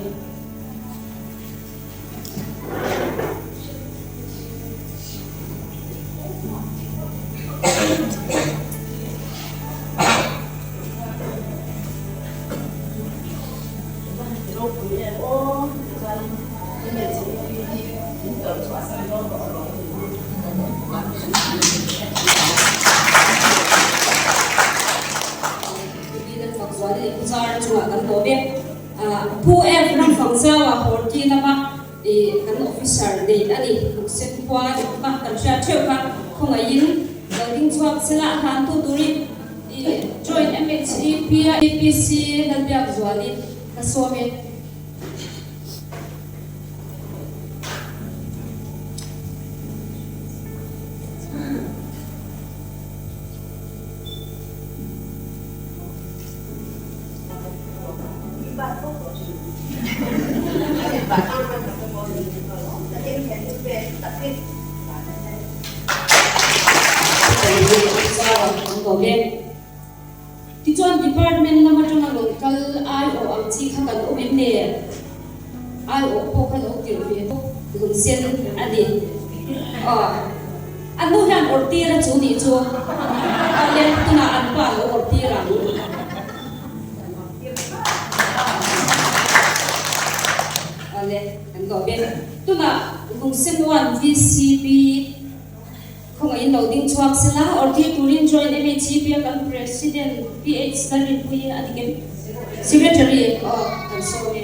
Speaker 5: Pu F. Ramfangzaua Horti lama kan officer nei a ni. Lungsen khua ni bawk a, kan hriat theuh kha khawngaihin lo ding chhuak sela a hlan tu turin Joint MHEP a APC Lalbiak Zuali ka sawm e. Tichuan department lam atanga rawn kal aiawh ang chi kha kan awm em le? Aiawh pawh kha lo tirh ve bawk lungsen a ni. Aw a hnu hian awrh tir a chu nih chu awle tunah an pa lo awrh tir ang. Awle kan lawm e. Tunah lungsen one VCP khawngaihin lo ding chhuak sela awrh tir turin joint MHCP a kan President PH Lalrinpuii a dik em? Secretary aw kan sawm e.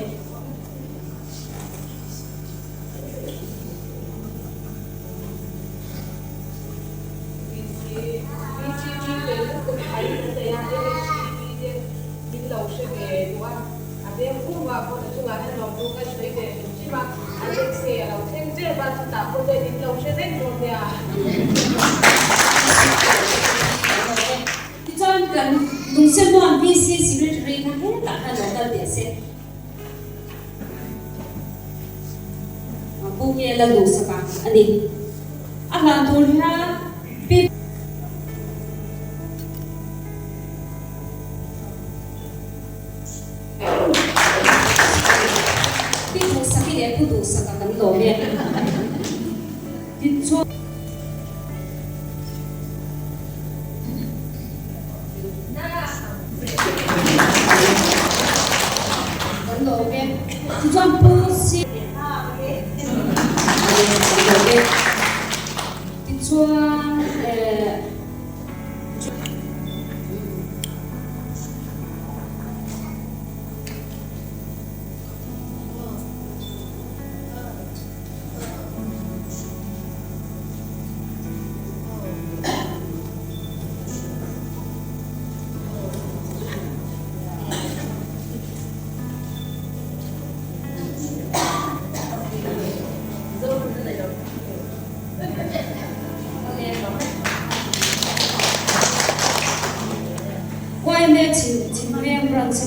Speaker 5: Tichuan kan Lungsemuan VC Secretary kha hetah khan lo kal teh se. Pu nge la duhsak a a ni. A hlan tur hian Pi. Pi duhsak i leh Pu duhsak a kan lawm e. Tichuan. Kan lawm e. Tichuan Pu Si. Kan lawm e. Tichuan eh. Yma Chhim Chhimveng Branch.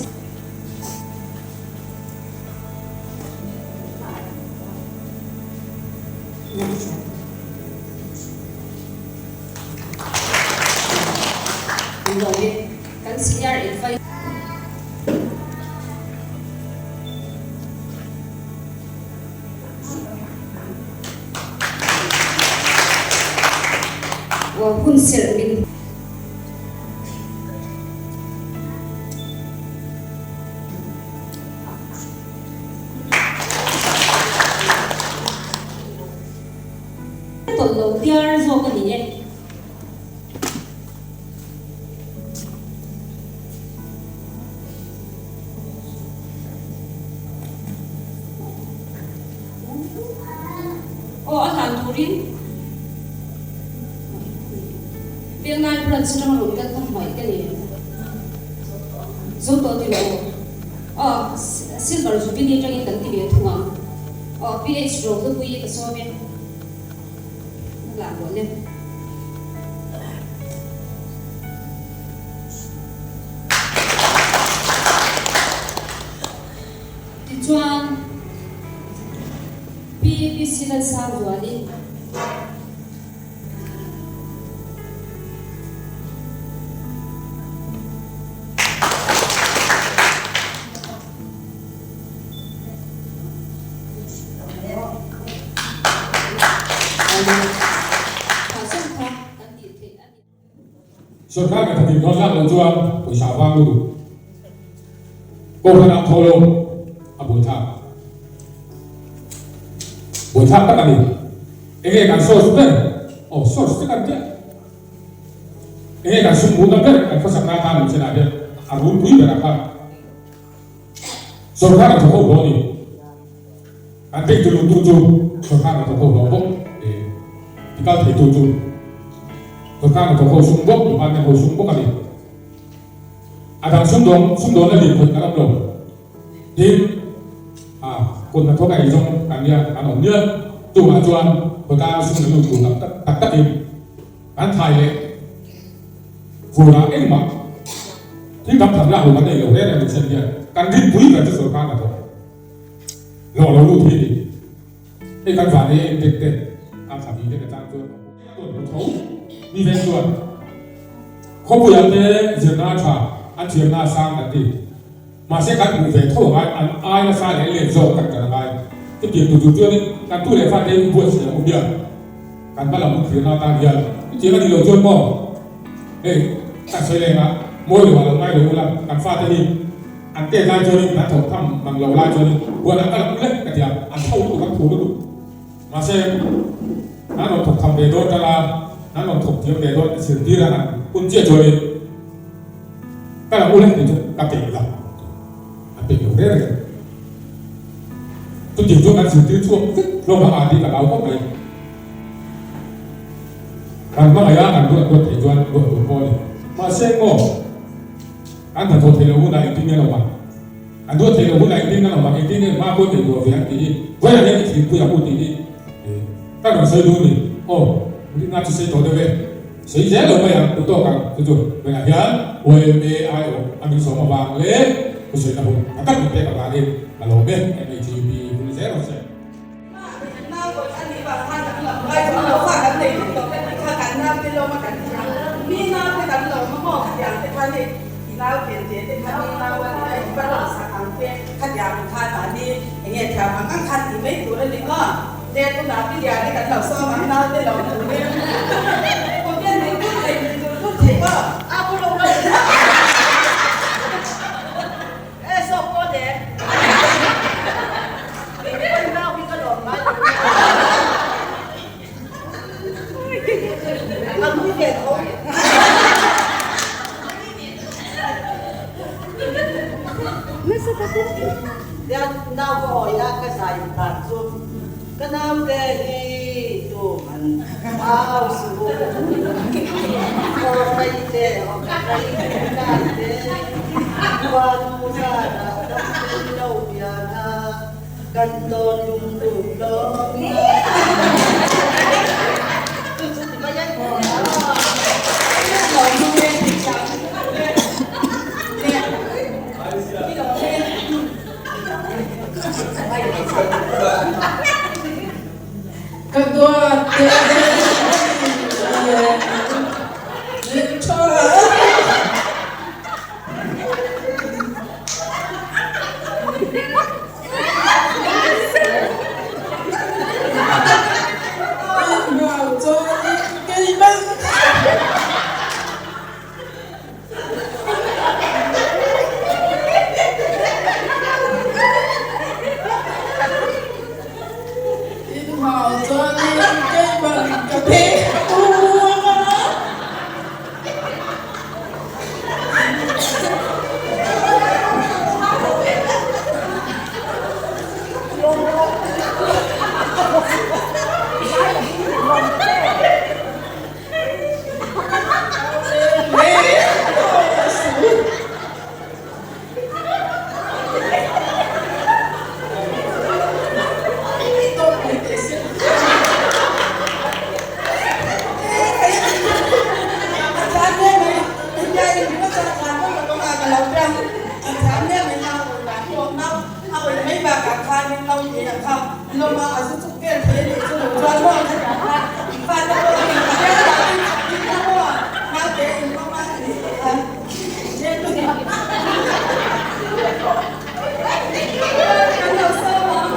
Speaker 5: Kan senior adviser. Hun serh min. Tawlh lo tiar zawk a ni e. Aw a hlan turin Venglai branch atanga rawn kal kha hmaih ka nei. Zo tawh ti lo aw. Aw Silver Jubilee atangin kan ti ve thung ang. Aw PH Rohlupuii ka sawm e. A hlan rawh le. Tichuan, Pi PC Lalsangzuali.
Speaker 13: Sorkar ka thatin dawn lak loh chuan pawisa a vang lutuk. Kohhran ah thaw lo a buaithlak. Buaithlak tak a ni. Enge kan source ber? Aw source te kan tia. Enge kan sum hmuhna ber kan khawsakna atan awm chenah hian a rulpui berah khan Sorkar a thawk ho hlawh a ni. An pek tu lutu chu sorkar a thawk ho hlawh bawk e. Ti kal thei tu chu sorkar a thawk ho sum bawk, department ho sum bawk a ni. A dang sumdawng sumdawn a lian khawih kan awm lo. Tin, a kut hnathawk a eizawng kan nia kan awm nial. Chungah chuan khawtlang sum la lut tur tak tak takin kan thai leh Vurah engmah thil dang tham lak lo kan nei lo reng reng Lungsen hian kan rinpui ber chu sorkar hnathawk hlawh lo lut hi a ni. Hei kan van ei en tek te a thla vi te ka chang chuan a tawn lo tho mi veng chuan khawpuiah te zirna a tha an thiamna a sang kan ti. Mahse kan hmuh ve tho angai an ai nasa leh let zawk kan kan angai. Chutiang tur tur chuanin kan tu leh fate hi buatsaih ang u hian kan hma lam hun thlirna atan hian chutiang a nih loh chuan maw hei kan sawi leng a mawi lo ah lo ngai lo ula kan fate hi an tet lai chuanin an thawk tham mang lo lai chuanin huan ah ka lam lek ka ti a an tho lutuk an phur lutuk mahse an rawn thawk tham ve dawn tan a an rawn thawk thiam ve dawn zirtir a an hun chiah chuanin Ka lam ule tih chu ka peih lo, a peih lo reng reng. Chutiang chuan kan zirtir chhuak vek hlawm a adi ka lau khawp mai. Kan hmangaih a kan ruat ruat theih chuan ruat tur pawh a ni. Mahse maw kan hnathawh theih loh hunah engtin nge an awm ang? An ruat theih loh hunah engtin nge an awm ang? Engtin nge hma pawh nei duah ve ang tih hi vawiah hian i thirpui ang u tih hi ka rawn sawi duh a ni. Aw, rinna chu sawi tawh deuh e. Sawi zel lo mai ang, u tawk ang chu chu vawiah hian YMA aiawh a min sawm avang leh thusawina hun tha tak min pek avangin ka lawm e, MHEP hun zel rawh se.
Speaker 14: Ka naute hi tu man au suh u, aw hrei te, aw hrei kai te, khuanu zarah dam fel lo pian a, kan tawn lung lut lawng a. Chu chu ti mai e.
Speaker 15: ka lo tia a thiam hle mai nau awih dan pawh nau a awih mai bakah khanin lo ti ang kha lawm a a zu chuk vel thei a nih chu lo chuan maw khatiang khan fate pawh a in tia dahin chak in a maw naute in lawm a nih kha Kan lo sawm ang.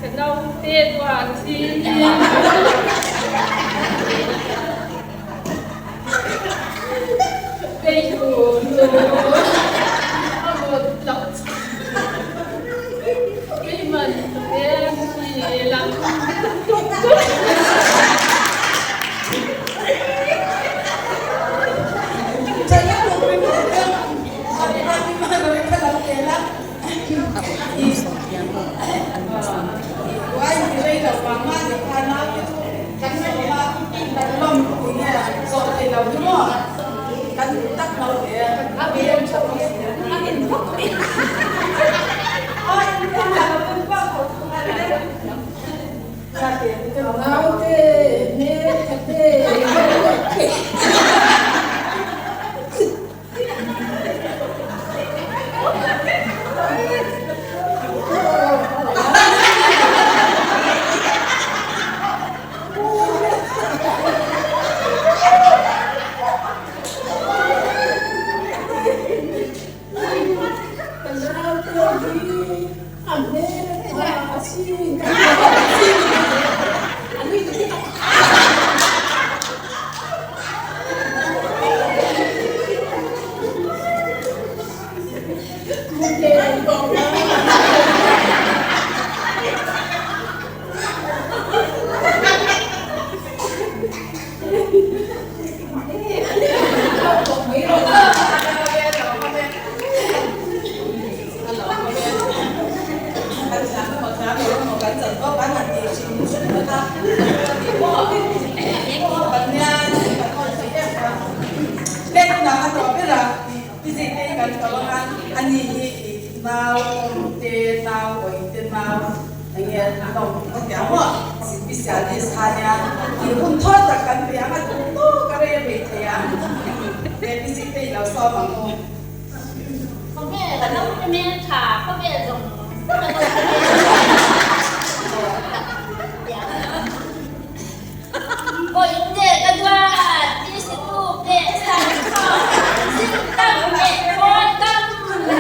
Speaker 16: Ka naute duat hi.
Speaker 9: Naute hmeltha te. Ka naute hi a hmeltha asin.
Speaker 16: Khawvel a naute hmeltha khawvel zawng zawng a naute hmeltha Bawihte ka duat Tisituk leh Sangkhaw Zingtam leh Kawlkam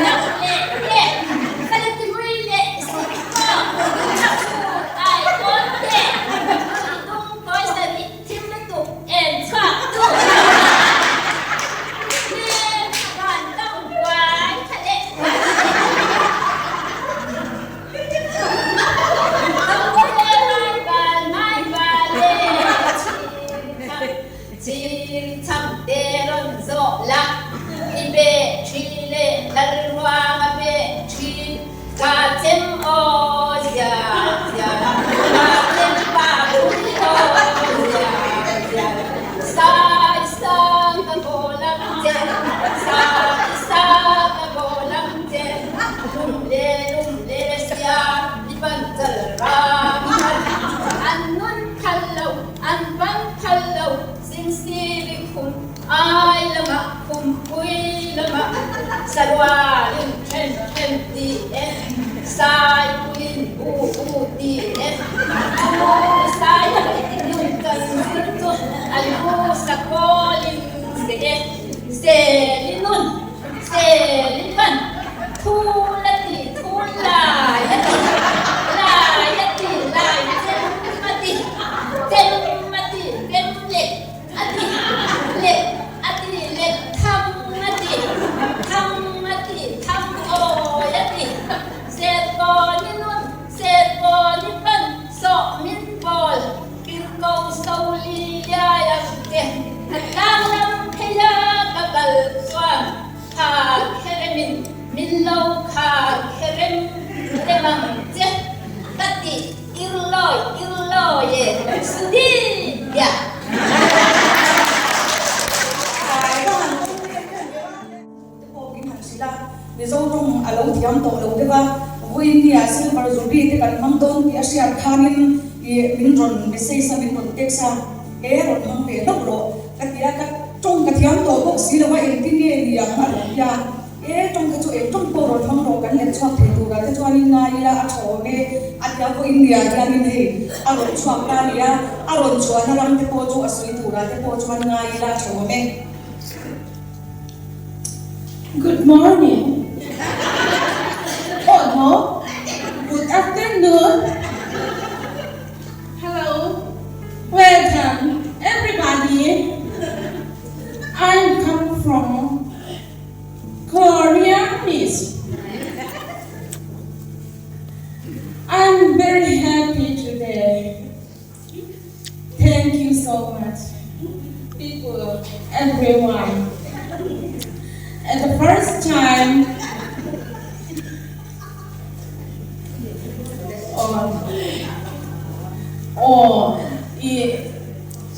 Speaker 16: Lam leh te Kalatimui leh Sikhaw Thakchhur Ai Kawl te Tuidung Tawisarih Thim lutuk em chhuak tu Hmel van dang buai tha leh Chin cham te rawn zawh la i be thi leh lal ruang a be thin ka chem aw zia zia ka chem pa pui aw zia zia sai sang ka bawl ang che sai sang ka bawl ang che lum le lum le sia i pan chal ram an nun phal lo An ban phal lo Singsiri khum ai lamah khumpui lamah sarualin then then ti e saipuiin u u ti e u sai lung kan zir chu a lu sakawlin se e seli nun seli pan thu la ti thu lai a ti lai a ti lai chem a ti. Chem a ti, chem leh a ti, leh a ti, leh thang a ti, thang a ti, thang awi a ti. Serkaw ni nun, serkaw ni pan, sawh min pawl, kirko so li liai ang che. A tlang lam phei a ka kal chuan kha kheremin min lo kha kherem rem ang che ka ti. Ir lawi, ir Sudin ya.
Speaker 8: Te pawh kin han hrilh a, Mizo tawng a lo thiam tawh lo deuh a, vawiin nia Silver Jubilee te kan hmang dawn tih a hriat khanin ih min rawn message a, min rawn text a, e rawn hmang ve hlauh rawh ka ti a, ka tawng ka thiam tawh bawk si lo a, engtin nge ni ang a rawn ti a, e tawng kha chu eng tawng pawh rawn hmang rawh kan let chhuak thei turah te chuanin ngai ila a tha awm e a ti a, vawiin nia hianin hei a rawn chhuak ta a ni a, a rawn chhuahna ram te pawh chu a sawi turah te pawh chuan ngai ila a tha awm e.
Speaker 2: Good morning. Oh no. Good afternoon. Hello. Welcome everybody. I come from Korea, Miss. I'm very happy today. Thank you so much, people, everyone. At the first time, oh, oh, i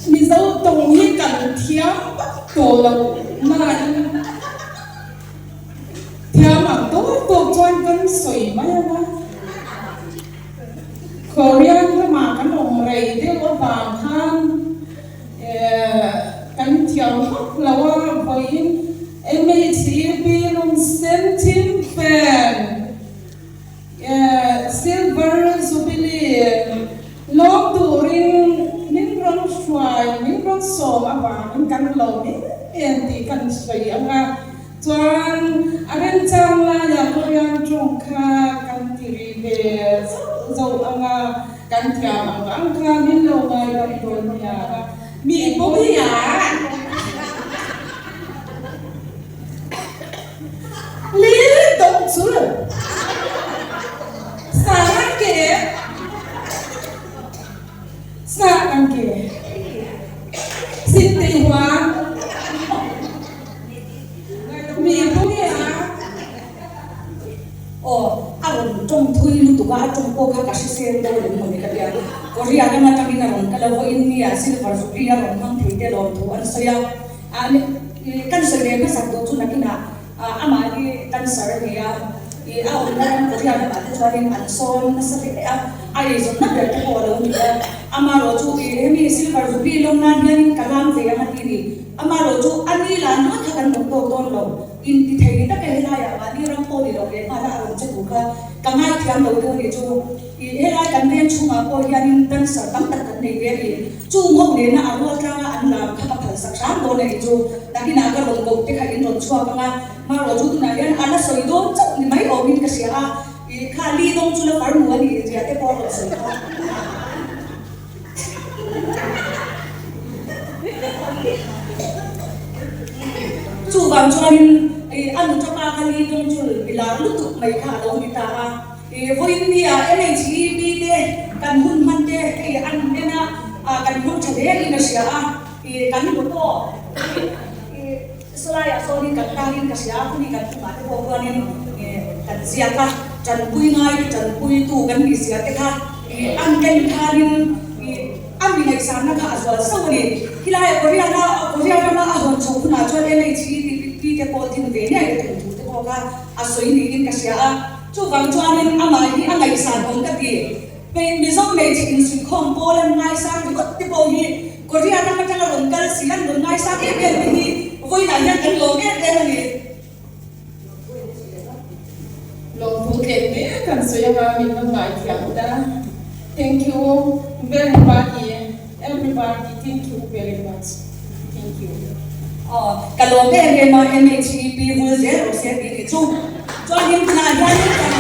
Speaker 2: Mizo tawng hi kan thiam vak tawh lo nain thiam ang tawk tawk chuan kan sawi mai ang a. Korean ramah kan awm rei deuh avang khan kan thiam hauh lo a, vawiin MHEP lung sen thim fan Silver Jubilee lawm turin min rawn hruai, min rawn sawm avangin kan lawm em em tih kan sawi ang a. Chuan a remchang laiah Korean tawng kha kan ti ri ve zauh zauh ang a, kan thiam ang ang kha min lo ngaidam dawn nia. Mi pawh hi a Li dawng chu Sarang ke Sarang ke Sin tei huan Mi pawh hi a.
Speaker 8: Aw, a rawn tawng thui lutuk a, a tawng pawh kha ka hrisel dawn em mawni ka tia. Korea ram atangin a rawn kal a, vawiin nia silver jubilee a rawn hmang thei te lawm thu an sawi a. Kan sawi ve hmasak duh chu nakinah amah hi cancer a ni a, a awmna ram Korea ramah te chuanin an sawn nasa hle a, a eizawnna ber te pawh a lo ni a. Amaherawh chu hemi silver jubilee lawm nan hianin ka lam ve ang a ti ni. Amaherawh chu a ni lah nual kha kan rawn tawk dawn lo. Inti thei ni taka helaiah mahni ram pawh ni lo leh nghal a rawn che tur kha ka ngaithiam lo deuh a nih chu. Ih helai kan veng chhungah pawh hianin dancer tam tak kan nei ve a ni. Chu ngho nena a rual tlanga an lam kha ka phalsak hram dawn a nih chu. Nakinah ka rawn koh te kha in rawn chhuak ang a, marawh chu tunah hian a la sawi dawn chauh ni mai awmin ka hria a. Ih kha li dawng chu la farnu a nih zia te pawh a rawn sawi kha. Chuvang chuanin a nuta pa kha Lee Dong Chul mi lar lutuk mai kha a lo ni ta a. Vawiin nia MHEP te kan hun hman te hei an en a, kan hmang tha hle in a hria a. Kan hmu pawh sawlaiah sawnin kan tarin ka hria a, khumi kan hnungah te pawh khuanin kan ziak a, tanpui ngai te tanpuitu kan nih zia te kha. An ken khanin a mi ngaihsanna kha a zual sauh a ni. Khilaiah Korea Korea rama a hawn chhoh hunah chuan MHEP te pawh din ve ngei a tum thu te pawh kha a sawi niin ka hria a. Chuvang chuanin amah hi a ngaihsan awm ka ti. Mizo hmeichhe insuihkhawm pawl an ngaisang ringawt te pawh hi Korea ram atanga rawn kal si an rawn ngaisang em em te hi vawiinah hian kan lawm em em a ni.
Speaker 2: Lawmthu tlem mek kan sawi anga min lo ngaithiam ta. Thank you very much everybody thank you very much thank you.
Speaker 8: Aw ka lawm em em a MHEP vul zel rawh se tih ni chu chuanin tunah hianin kan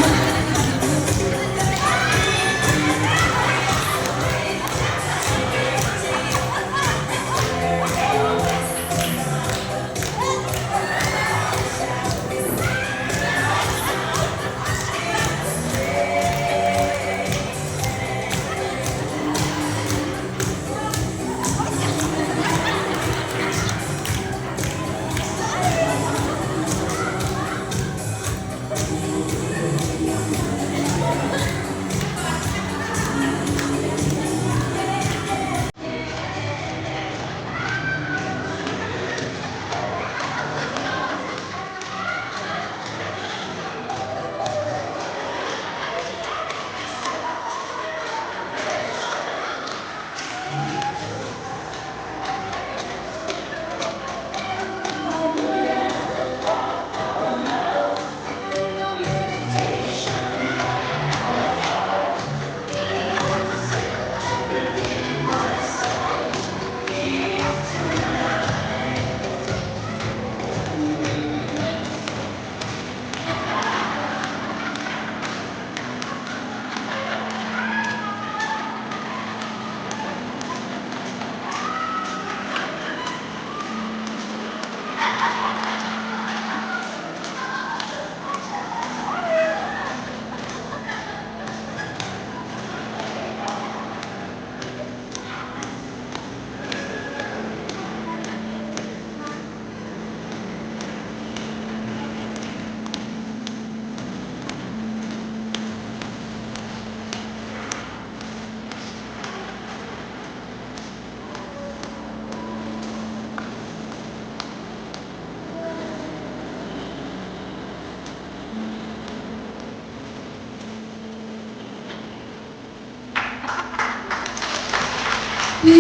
Speaker 8: Pi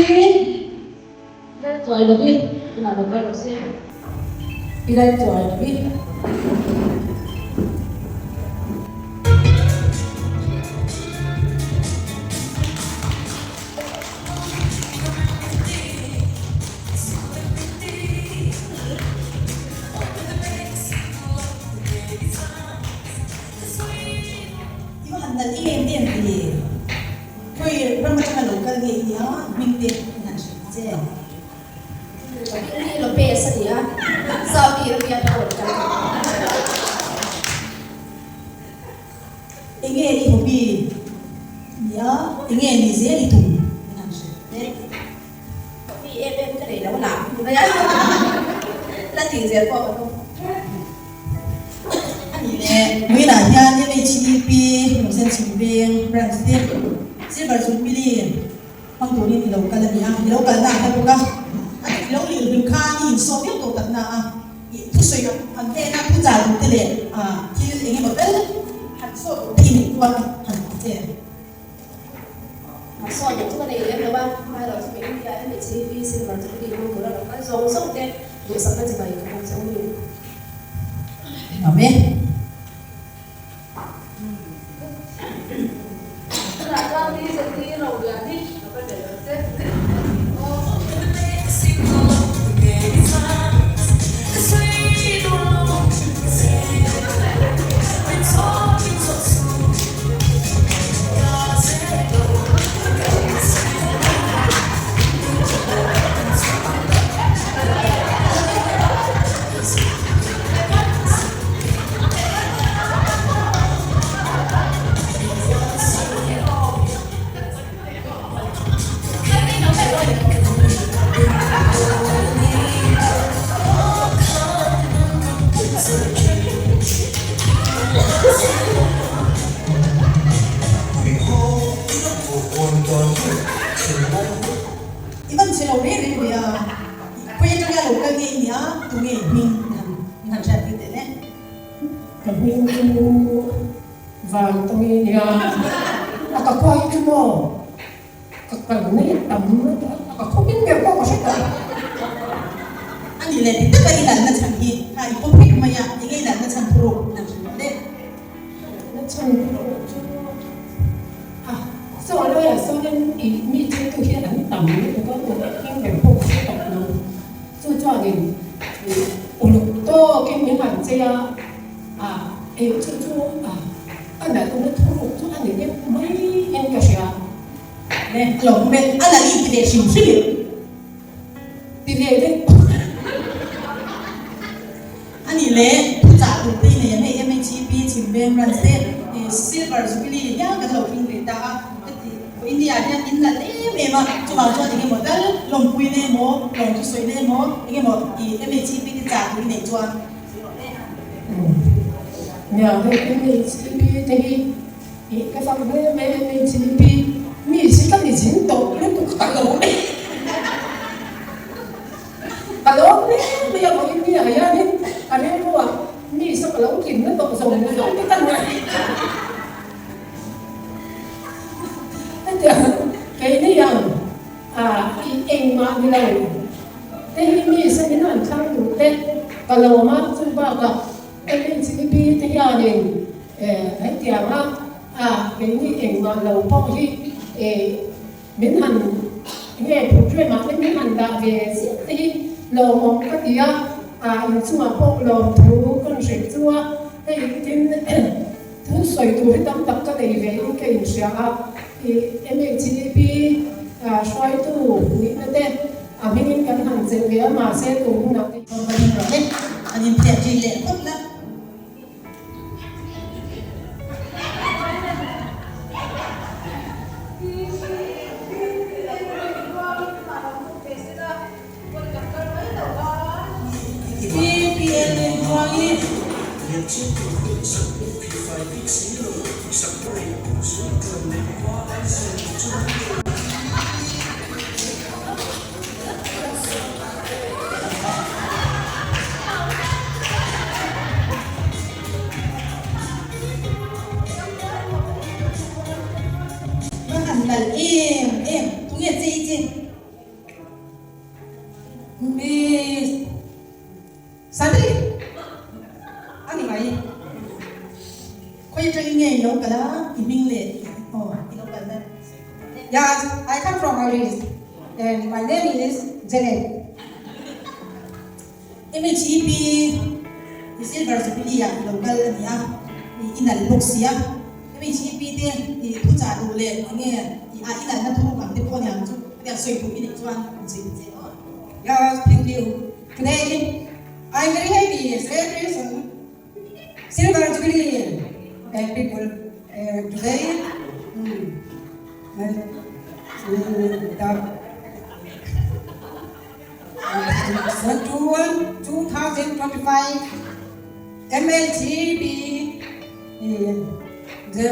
Speaker 8: Lalchuailovi tunah lo kal rawh se. Pi Lalchuailovi.
Speaker 17: I va han nalh em em ve. Khawi ram atanga lo kal nge i nia hming te in han hrilh che.
Speaker 18: Hming hi Lopez a ni a, Saudi Arabia atanga rawn kal ka ni.
Speaker 17: Enge i hobby nia, enge ni zel i tum in han hrilh che.
Speaker 18: Hobby em em ka nei lo lah mai a, la tih zel pawh ka tum.
Speaker 17: A nih leh Muinah hian MHEP Lungsen Chhimveng Branch te Silver Jubilee hmang turin i lo kal a ni a, i lo kalna a hla bawk a, a i lo lirh hlim khan i insawm viau tawh takna a, i thusawi an hnena thu chah duh te leh thil eng emaw tal han sawt duh te i neih chuan han ti che.
Speaker 18: Sawi duh chu ka nei lem lo a, amaherawh chu India MHEP Silver Jubilee hmang tura lo kal zawng zawng te duhsakna chibai ka pawm che u ni.
Speaker 17: Amen.
Speaker 2: Tunah chuan ni zeti ro lian hi ka va tel ang che.
Speaker 17: I van che lo reng reng ve a, khawi atanga lo kal nge i nia, tunge i hming in han hriat tir teh le.
Speaker 19: Ka hming chu Van Tawng i nia, a ka khuai chu maw ka kal nei tam a ka khaw hming ber pawh ka hre tawh.
Speaker 17: A nih leh dik taka i lalna chhan hi kha i pawm vek mai a, enge i lalna chhan thuruk in an hrilh loh le?
Speaker 19: Lalna chhan thuruk chu a saw laiah sawn i mi cheitu hi an tam lutuk a, tuna hming ber pawh ka hre tawh lo. Chu chuanin uluk tawkin min han chei a, a eng chu chu a a nalhna thuruk chu a ni deuh mai in ka hria.
Speaker 17: Le lo hmet a la i ti ve hrim hrim em?
Speaker 19: Ti ve deuh.
Speaker 17: A nih le thuchah tur te i nei ang hei MHEP Chhimveng Branch te Silver Jubilee hial kan lo thleng ve ta a. India hian in nalh em em a, chuvang chuan eng emaw tal lawmpui na emaw, lawm thusawi na emaw, eng emaw i MHEP te chah tur i neih chuan sawi rawh le.
Speaker 19: Nia, hei MHEP te hi i ka fak hle mai, MHEP mi si ka ni zin tawh lutuk ka lo ka lawm hle mai a, vawiin India hianin ka rilruah mi sa ka lo tlinna tawh zawng zawng te ka ngaih. Hetiang keini ang ah i engmah ni lo te hi mi samin an thlang duh te ka lawm a, chu bakah MHEP te hianin hetiang a ah keini engmah lo pawh hi min han nge programme ah te min han dah ve ziah te hi lawmawm ka ti a, ah inchungah pawh lawmthu kan hrilh chu a, hei tin. Thu sawi tur hi tam tak ka nei ve in ka inhria a, i MHEP hruaitu nihna te a hmingin kan han chelh ve a, mahse tum hunah te.
Speaker 17: Rawn va ding rawh le, an inphiah ṭin leh phawt la. Em em, tunge chei che?
Speaker 7: Miss Sandri a ni mai.
Speaker 17: Khawi atangin nge i lo kal a, i hming leh aw i lo kal na.
Speaker 7: Yes, I come from Irish and my name is Janet.
Speaker 17: MHEP i Silver Jubilee ah i lo kal a ni a, i nalh bawk si a. MHEP te i thuchah duh leh eng nge i a i nalhna thuruk ang te pawh a ni ang chu hetiang sawi duh i neih chuan an sawi ta che aw.
Speaker 7: Yes, thank you. Today, I'm very happy celebration Silver Jubilee and people today the 21 2025 MLGB the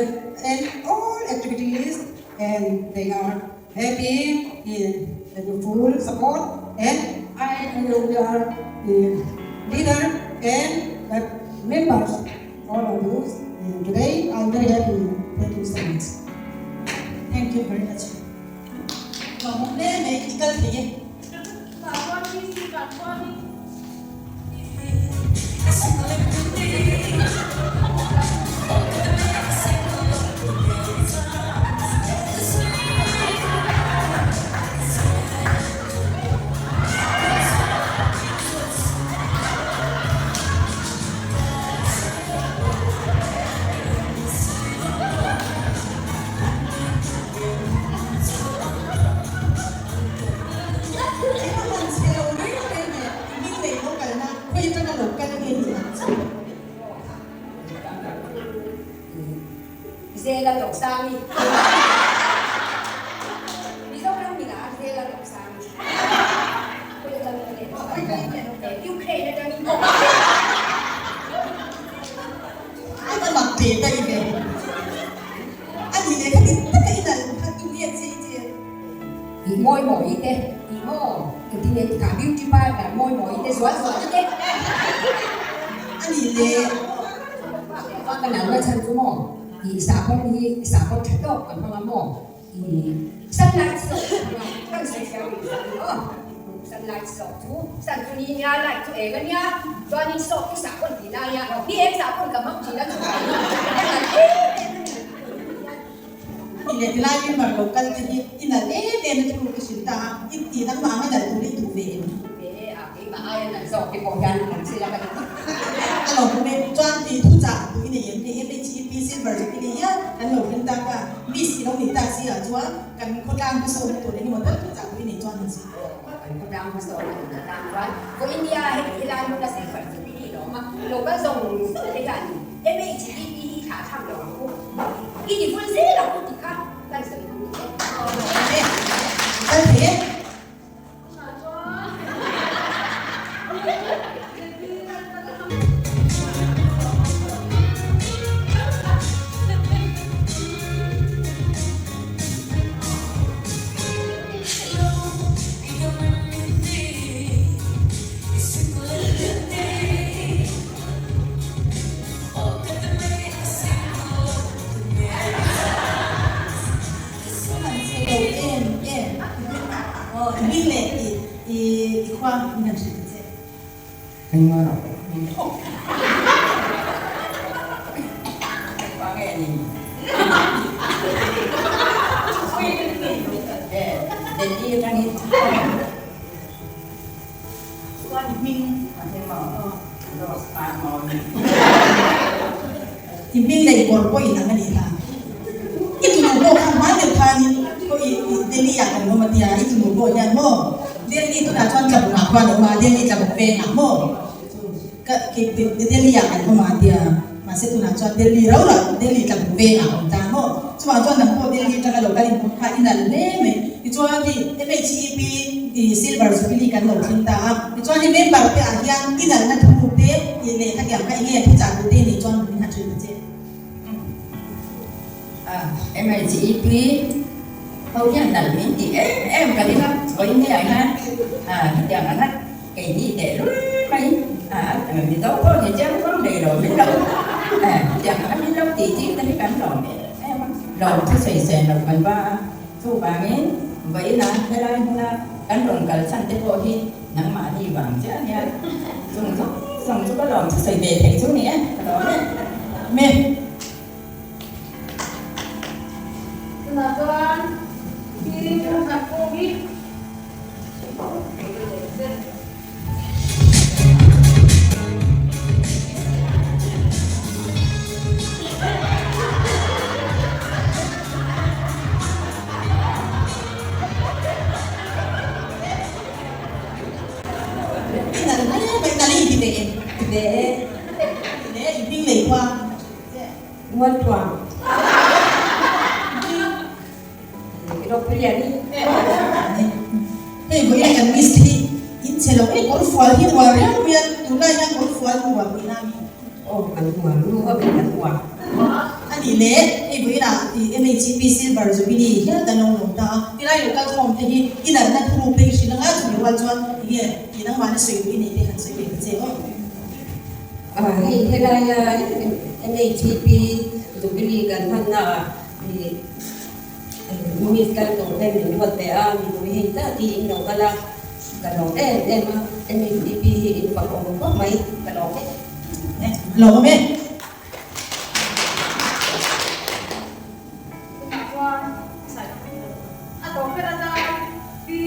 Speaker 7: and all activities and they are happy in the full support and I we are the leader and the members all of those and today I'm very happy thank you so much
Speaker 17: thank you very much Lawmawm hle mai i kal thei e. Eng a han chhe lo reng reng e, i hming leh lo kalna khawi atanga lo kal nge ni ang chu.
Speaker 12: Zela Lawksangi Mizoram min ah Zela Lawksangi khawi atanga kal nge Ukraine atangin.
Speaker 17: A va mak ve daih ve. A nih leh kha dik taka i nalh kha i ngiat che i che.
Speaker 12: I mawi mawi te i maw engtin nge tikah beauty parlour mawi mawi te zual zual te.
Speaker 17: A nih leh.
Speaker 12: Ka nalhna chhan chu maw i sahbawn hi sahbawn tha tawk kan hmang a maw. Sunlight soap ka hmang a, kan sawi hriau rih zah ni aw. Sunlight soap chu sun chu ni nia, light chu eng a nia, chuanin soap chu sahbawn tih lai a, ni eng sahbawn ka hmang thin a chu ka nalh em em a ni.
Speaker 17: Ani leh tilai member lo kal te hi i nalh em em a thuruk i hrilh ta a, i ti nangmah anga nalh tur i duh ve em?
Speaker 12: E a, keimah aia nalh zawk te pawh hian an chhil a ka ti.
Speaker 17: A lo hmu e, chuan tih thu chah duh i nei em? Hei MHEP Silver Jubilee hian kan lo thleng tak a, Miss i lo nih tak si ah chuan kan khawtlang hmasawnna tur engemaw tal thu chah duh i nei chuan han zir rawh.
Speaker 12: Kan khawtlang hmasawnna tur atan chuan Ko India hei helai hmuna Silver Jubilee lo awm a, local zawng zawng te hian MHEP hi thlah tham lo ang u. I ti vul zel ang u tih kha kan sawi duh ni e.
Speaker 17: Kal thei e. An chhe lo em em aw i hming leh i i i khua min han hrilh ta che.
Speaker 11: Engmah lo.
Speaker 12: Engmah nge ni? Delhi atangin.
Speaker 17: Chuan i hming I hming leh i kawr pawh in ang a nih kha. I tunu pawh kha hma deuh khanin pawh i Delhi ah kan awm a tia, i tunu pawh hian maw Delhi tunah chuan tlabung ah khuan a awm a, Delhi tlabung veng ah maw ka Delhi ah kan awm a tia, mahse tunah chuan Delhi rau rau Delhi tlabung veng ah a awm ta maw. Chuvang chuan nang pawh Delhi atanga lo kal in hmuh kha i nalh hle mai. Tichuan hei MHEP i Silver Jubilee kan lo thleng ta a. Tichuan hei member te ah hian i nalhna thuruk te i lehkha tiang kha enge thuchah duh te nih chuan min han hrilh ta che.
Speaker 12: MHEP ho hian nalh min tih em em ka ring a, vawiin ni ah hian hetiang ang a keini tehlul mai Mizo pawh ni chiang vang nei lo min lo hetiang ang a min lo tih ching te hi kan lawm em em a, lawm thu sawi sen lo kan va a. Chuvangin
Speaker 20: Vawiina helai hmuna kan rawn kal chhan te pawh hi nangmahni vang chiah a nia. Chung zawng zawng chu ka lawm chu sawi ve thei chu ni e, ka lawm e.
Speaker 17: Me.
Speaker 2: Tunah chuan hi kan kawng hi.
Speaker 17: Hei vawiin kan miss hi in chhe lo e kawrfual hi uar riau mai a tunlai hian kawrfual uar tihna a ni.
Speaker 12: Aw kan uar nu ho in kan uar.
Speaker 17: A nih le hei vawiin ah MHP Silver Jubilee hial kan lo lawm ta a tilai lo kal khawm te hi i natna thuruk te i hrilh anga chumi rual chuan enge i nangmahna sawi duh i neih te han sawi ve ta che aw.
Speaker 12: Hei helaia MHP Jubilee kan hmanna ah Miss kal tur ten min ruat ve a, mipui hei zat hi in lo kal a, ka lawm em em a, MHP hi in fak awm khawp mai, ka lawm e.
Speaker 17: Lawm e.
Speaker 2: Tunah chuan a tawp ber atan pi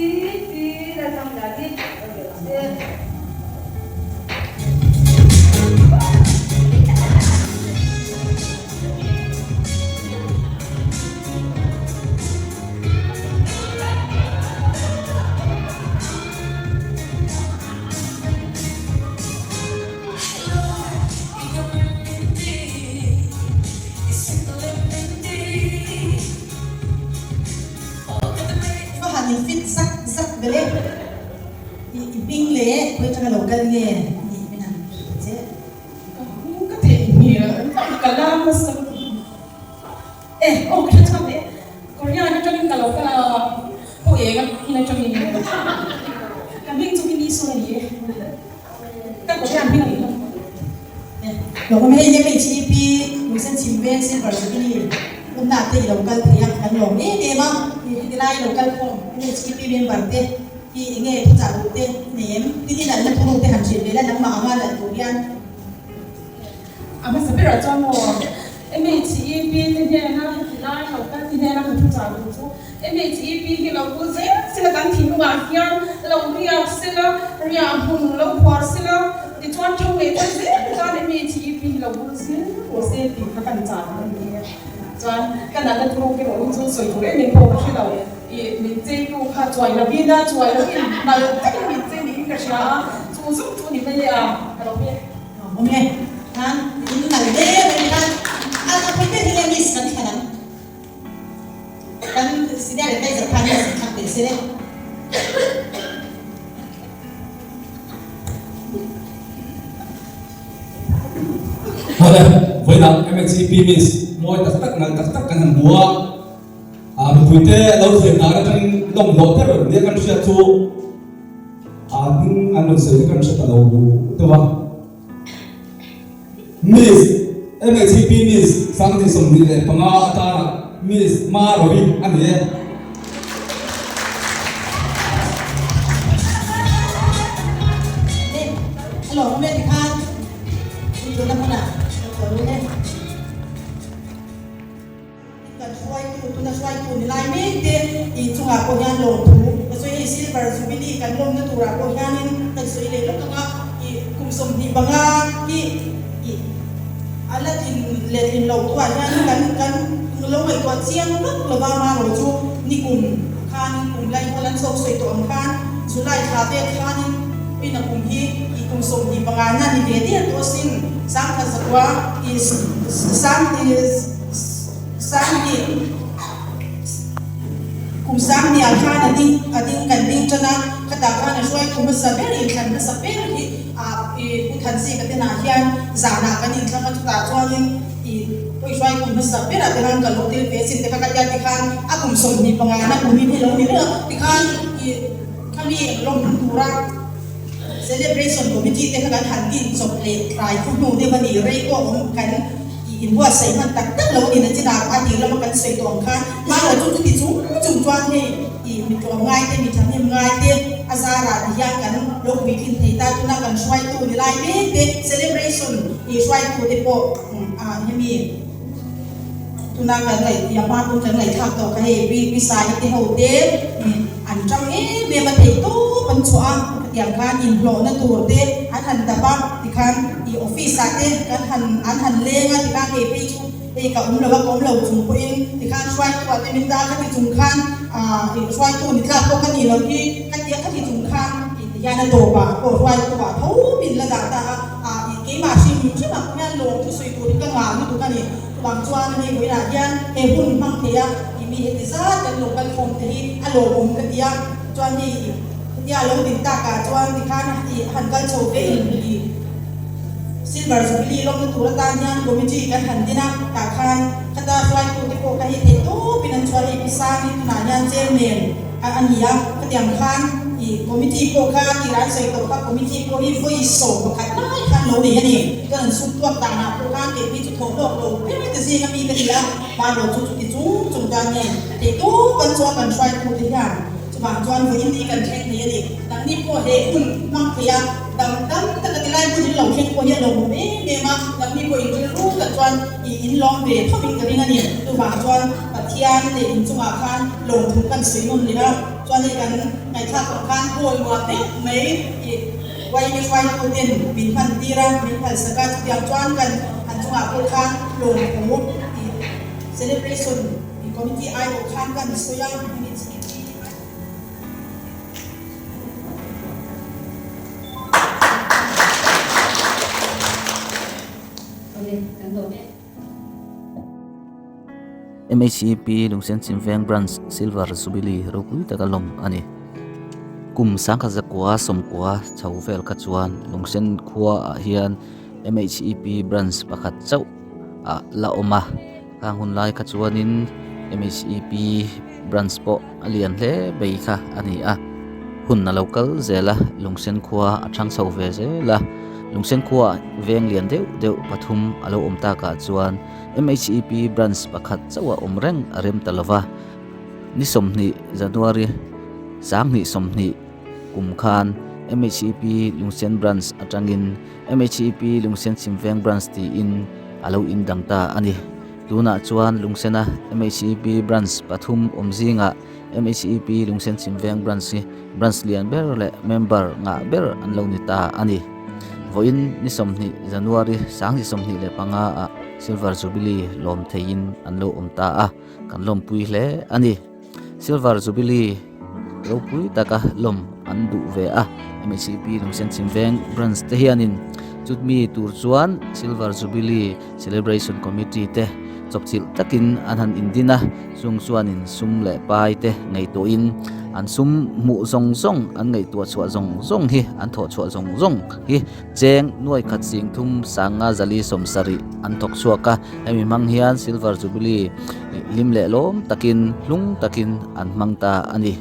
Speaker 2: pi Lalthangliani rawn be ang che.
Speaker 17: I va han in fit zak zak vel e. I hming leh khawi atanga lo kal nge nih min han hrilh ta che.
Speaker 21: Ka hu ka theih hmel ka la hmasa e aw ka hre chhuak leh Korean atangin ka lo kal a pawh eng a in atangin ka hming chu Mini Sun a ni e ka Korean hming a ni hlawm.
Speaker 17: Lo awm hei MHEP Lungsen Chhim Veng Silver Jubilee awmna te i lo kal thei a kan lawm em em a heti lai i lo kal khawm MHEP member te Hi enge thuchah duh te nei em? Tin in an la thuruk te han hrilh ve la nangmah anga lan tur hian.
Speaker 21: A hmasa berah chuan maw MHEP te hnena heti lai lo kal te hnena ka thuchah duh chu MHEP hi lo kul zel sela kan thinlungah hian lo riak sela, riah hmun lo phuar sela, tichuan thang leh kal zel chuan MHEP hi lo kul zel rawh se tih kha kan chah duh a ni e. Chuan ka natna thuruk erawh hi chu sawi tur em em pawh ka hre lo. I min cheitu kha chuai lovin a chuai lovin mal takin min chei niin ka hria a, chu zawng chu ni mai a, ka lo ve.
Speaker 17: Awm e, khan in nal ve mai khan a a pui ber hi nge miss kan thlan ang kan senior advisor khan miss an thlang teh se le.
Speaker 13: Hawle, vawiinah MHEP miss mawi tak tak nalh tak tak kan han hmu a. A mipuite lo thlir dan atangin lawm hlawh ber nia kan hriat chu a hming an rawn sawi te kan hre ta lo deuh a. Miss MHP Miss 2025 atana Miss Ma Rovi a ni e.
Speaker 17: A lawm awm e tikhan inthutna hmunah lo tawh ru e. Kan hruaitu, tuna hruaitu ni lai mek te tih chungah pawh hian lawmthu ka sawi hei Silver Jubilee kan lawmna turah pawh hianin kan sawi leh lawk ang a, ih kum 25 hi ih a la tlin leh tlin loh thuah hian kan kan lo ngaihtuah chiang vak lova amaherawh chu nikum khanin kum lai hual an chhawk sawi tawh ang khan July thla vel khanin Puina kum hi ih kum 25 na ni ve der tawh asin 1900 ih sang ih. Sangni, Kum Sangniah khan a ding a ding kan ding tan a, khatah khan a hruaitu hmasa ber inthlan hmasa ber hi ah i Pu Thanzika te nah hian zanah kan inthlang a, chutah chuanin i pawi hruaitu hmasa berah te khan ka lo tel ve a sin te kha ka tia tikhan a kum 25 na kum in hi lo ni reng a, tikhan i khami lawmna tura celebration committee te kha kan han din chawp leh tlai thu hnu deuh a ni, rei pawh awm kan. Tih inbuatsaih hman tak tak lo a ni na chinah a tir lama kan sawi tawh ang khan hmangaih chu chuti chung chung chuan hei i I mi tlawmngai te, mi thahnem ngai te a zarah ti hian kan lo puitlin thei ta. Tuna kan hruaitu ni lai mek te, celebration i hruaitu te pawh hemi tuna kan ngaih a hma pawh kan ngaihthlak tawh kha hei Pi Pi Sai te ho te an tang em em a theih tawp an chhuah a, khatiang khan inhlawhna tur te an han dap a, tikhan i office ah te kan han an han leng a tikhan kei phei chu Hei ka awm lo a, ka awm lo chung pawhin tikhan hruaitu ah te min dah ka ti chung khan aah hruaitu ni tlak pawh ka ni lo hi ka ti a, ka ti chung khan tih ti hian a tawpah pawh hruaitu ah tho min la dah ta a, aah keimah hrim hrim ah pawh hian lawm thusawi tur hi ka ngah lutuk a ni. Chuvang chuan hei vawiinah hian he hun hmang thei a i mi heti zat kan lo kal khawm te hi a lawmawm ka ti a, chuan hei hetia a lo din takah chuan tikhan i han kal chho ve in i. Silver Jubilee lawmna tur atan hian committee kan han din a, tah khan khata hruaitute pawh ka hei theih tawpin an chhuah hei pi Sangi tunah hian chairman a a ni a, khatiang khan i committee pawh kha tirah an sawi tawh kha committee pawh hi vawi 11 lai khan lo nei a ni, chuan an sum tuak danah pawh khan kei phei chu thawh hlawk lo ber te zinga mi ka ni a, mahlo chu chuti chung chung tan nge theih tawp an chuan kan hruaitute hian chuvang chuan vawiin ni kan thleng thei a ni, nangni pawh he hun hmang thei a. Dam dam taka ti lai hmun in lo thleng pawh hi a lawmawm em em a, nangni pawh in rilru tak chuan i in lawm ve thawp in ka ring a ni. Chuvang chuan Pathian leh inchungah khan lawmthu kan sawi nawn leh a, chuan hei kan ngaihthlak ang khan hawi nuam deuh mai i YMA hruaitu ten min hman tir a, min phalsak a, chutiang chuan kan an chungah pawh khan lawmthu i celebration committee aiawh khan kan sawi a.
Speaker 1: MHEP Lungsen Chimveng Branch Silver Jubilee ropui taka lawm a ni. Kum sangkhat zakua sawmkua chho vel kha chuan Lungsen khua ah hian MHEP Branch pakhat chauh a la awm a. Khang hun lai kha chuanin MHEP branch pawh a lian hle mai kha a ni a, hun a lo kal zel a, Lungsen khua a thang chho ve zel a, Lungsen khua veng lian deuh deuh pathum a lo awm takah chuan MHEP branch pakhat chauh a awm reng a rem ta lova, ni 20 January 2020 kum khan MHEP Lungsen branch atangin MHEP Lungsen Chhimveng Branch tiin a lo indang ta a ni. Tunah chuan Lungsena MHEP Branch pathum awm zingah MHEP Lungsen Chhimveng Branch hi branch lian ber leh member ngah ber an lo ni ta a ni. Vawiin ni 20 January 2025 ah Silver Jubilee lawm theiin an lo awm ta a, kan lawmpui hle a ni. Silver Jubilee ropui taka lawm an duh ve a, MHCP Lungsen Chhimveng Branch te hianin chutmi tur chuan Silver Jubilee Celebration Committee te chawpchilh takin an han indin a, chung chuanin sum leh pai te ngaihtuahin an sum hmuh zawng zawng an ngaihtuah chhuah zawng zawng hi an thawh chhuah zawng zawng hi Cheng nuai khat sing thum sanga zali 70 an thawk chhuak a, hemi hmang hian Silver Jubilee hlim leh lawm takin hlung takin an hmang ta a ni.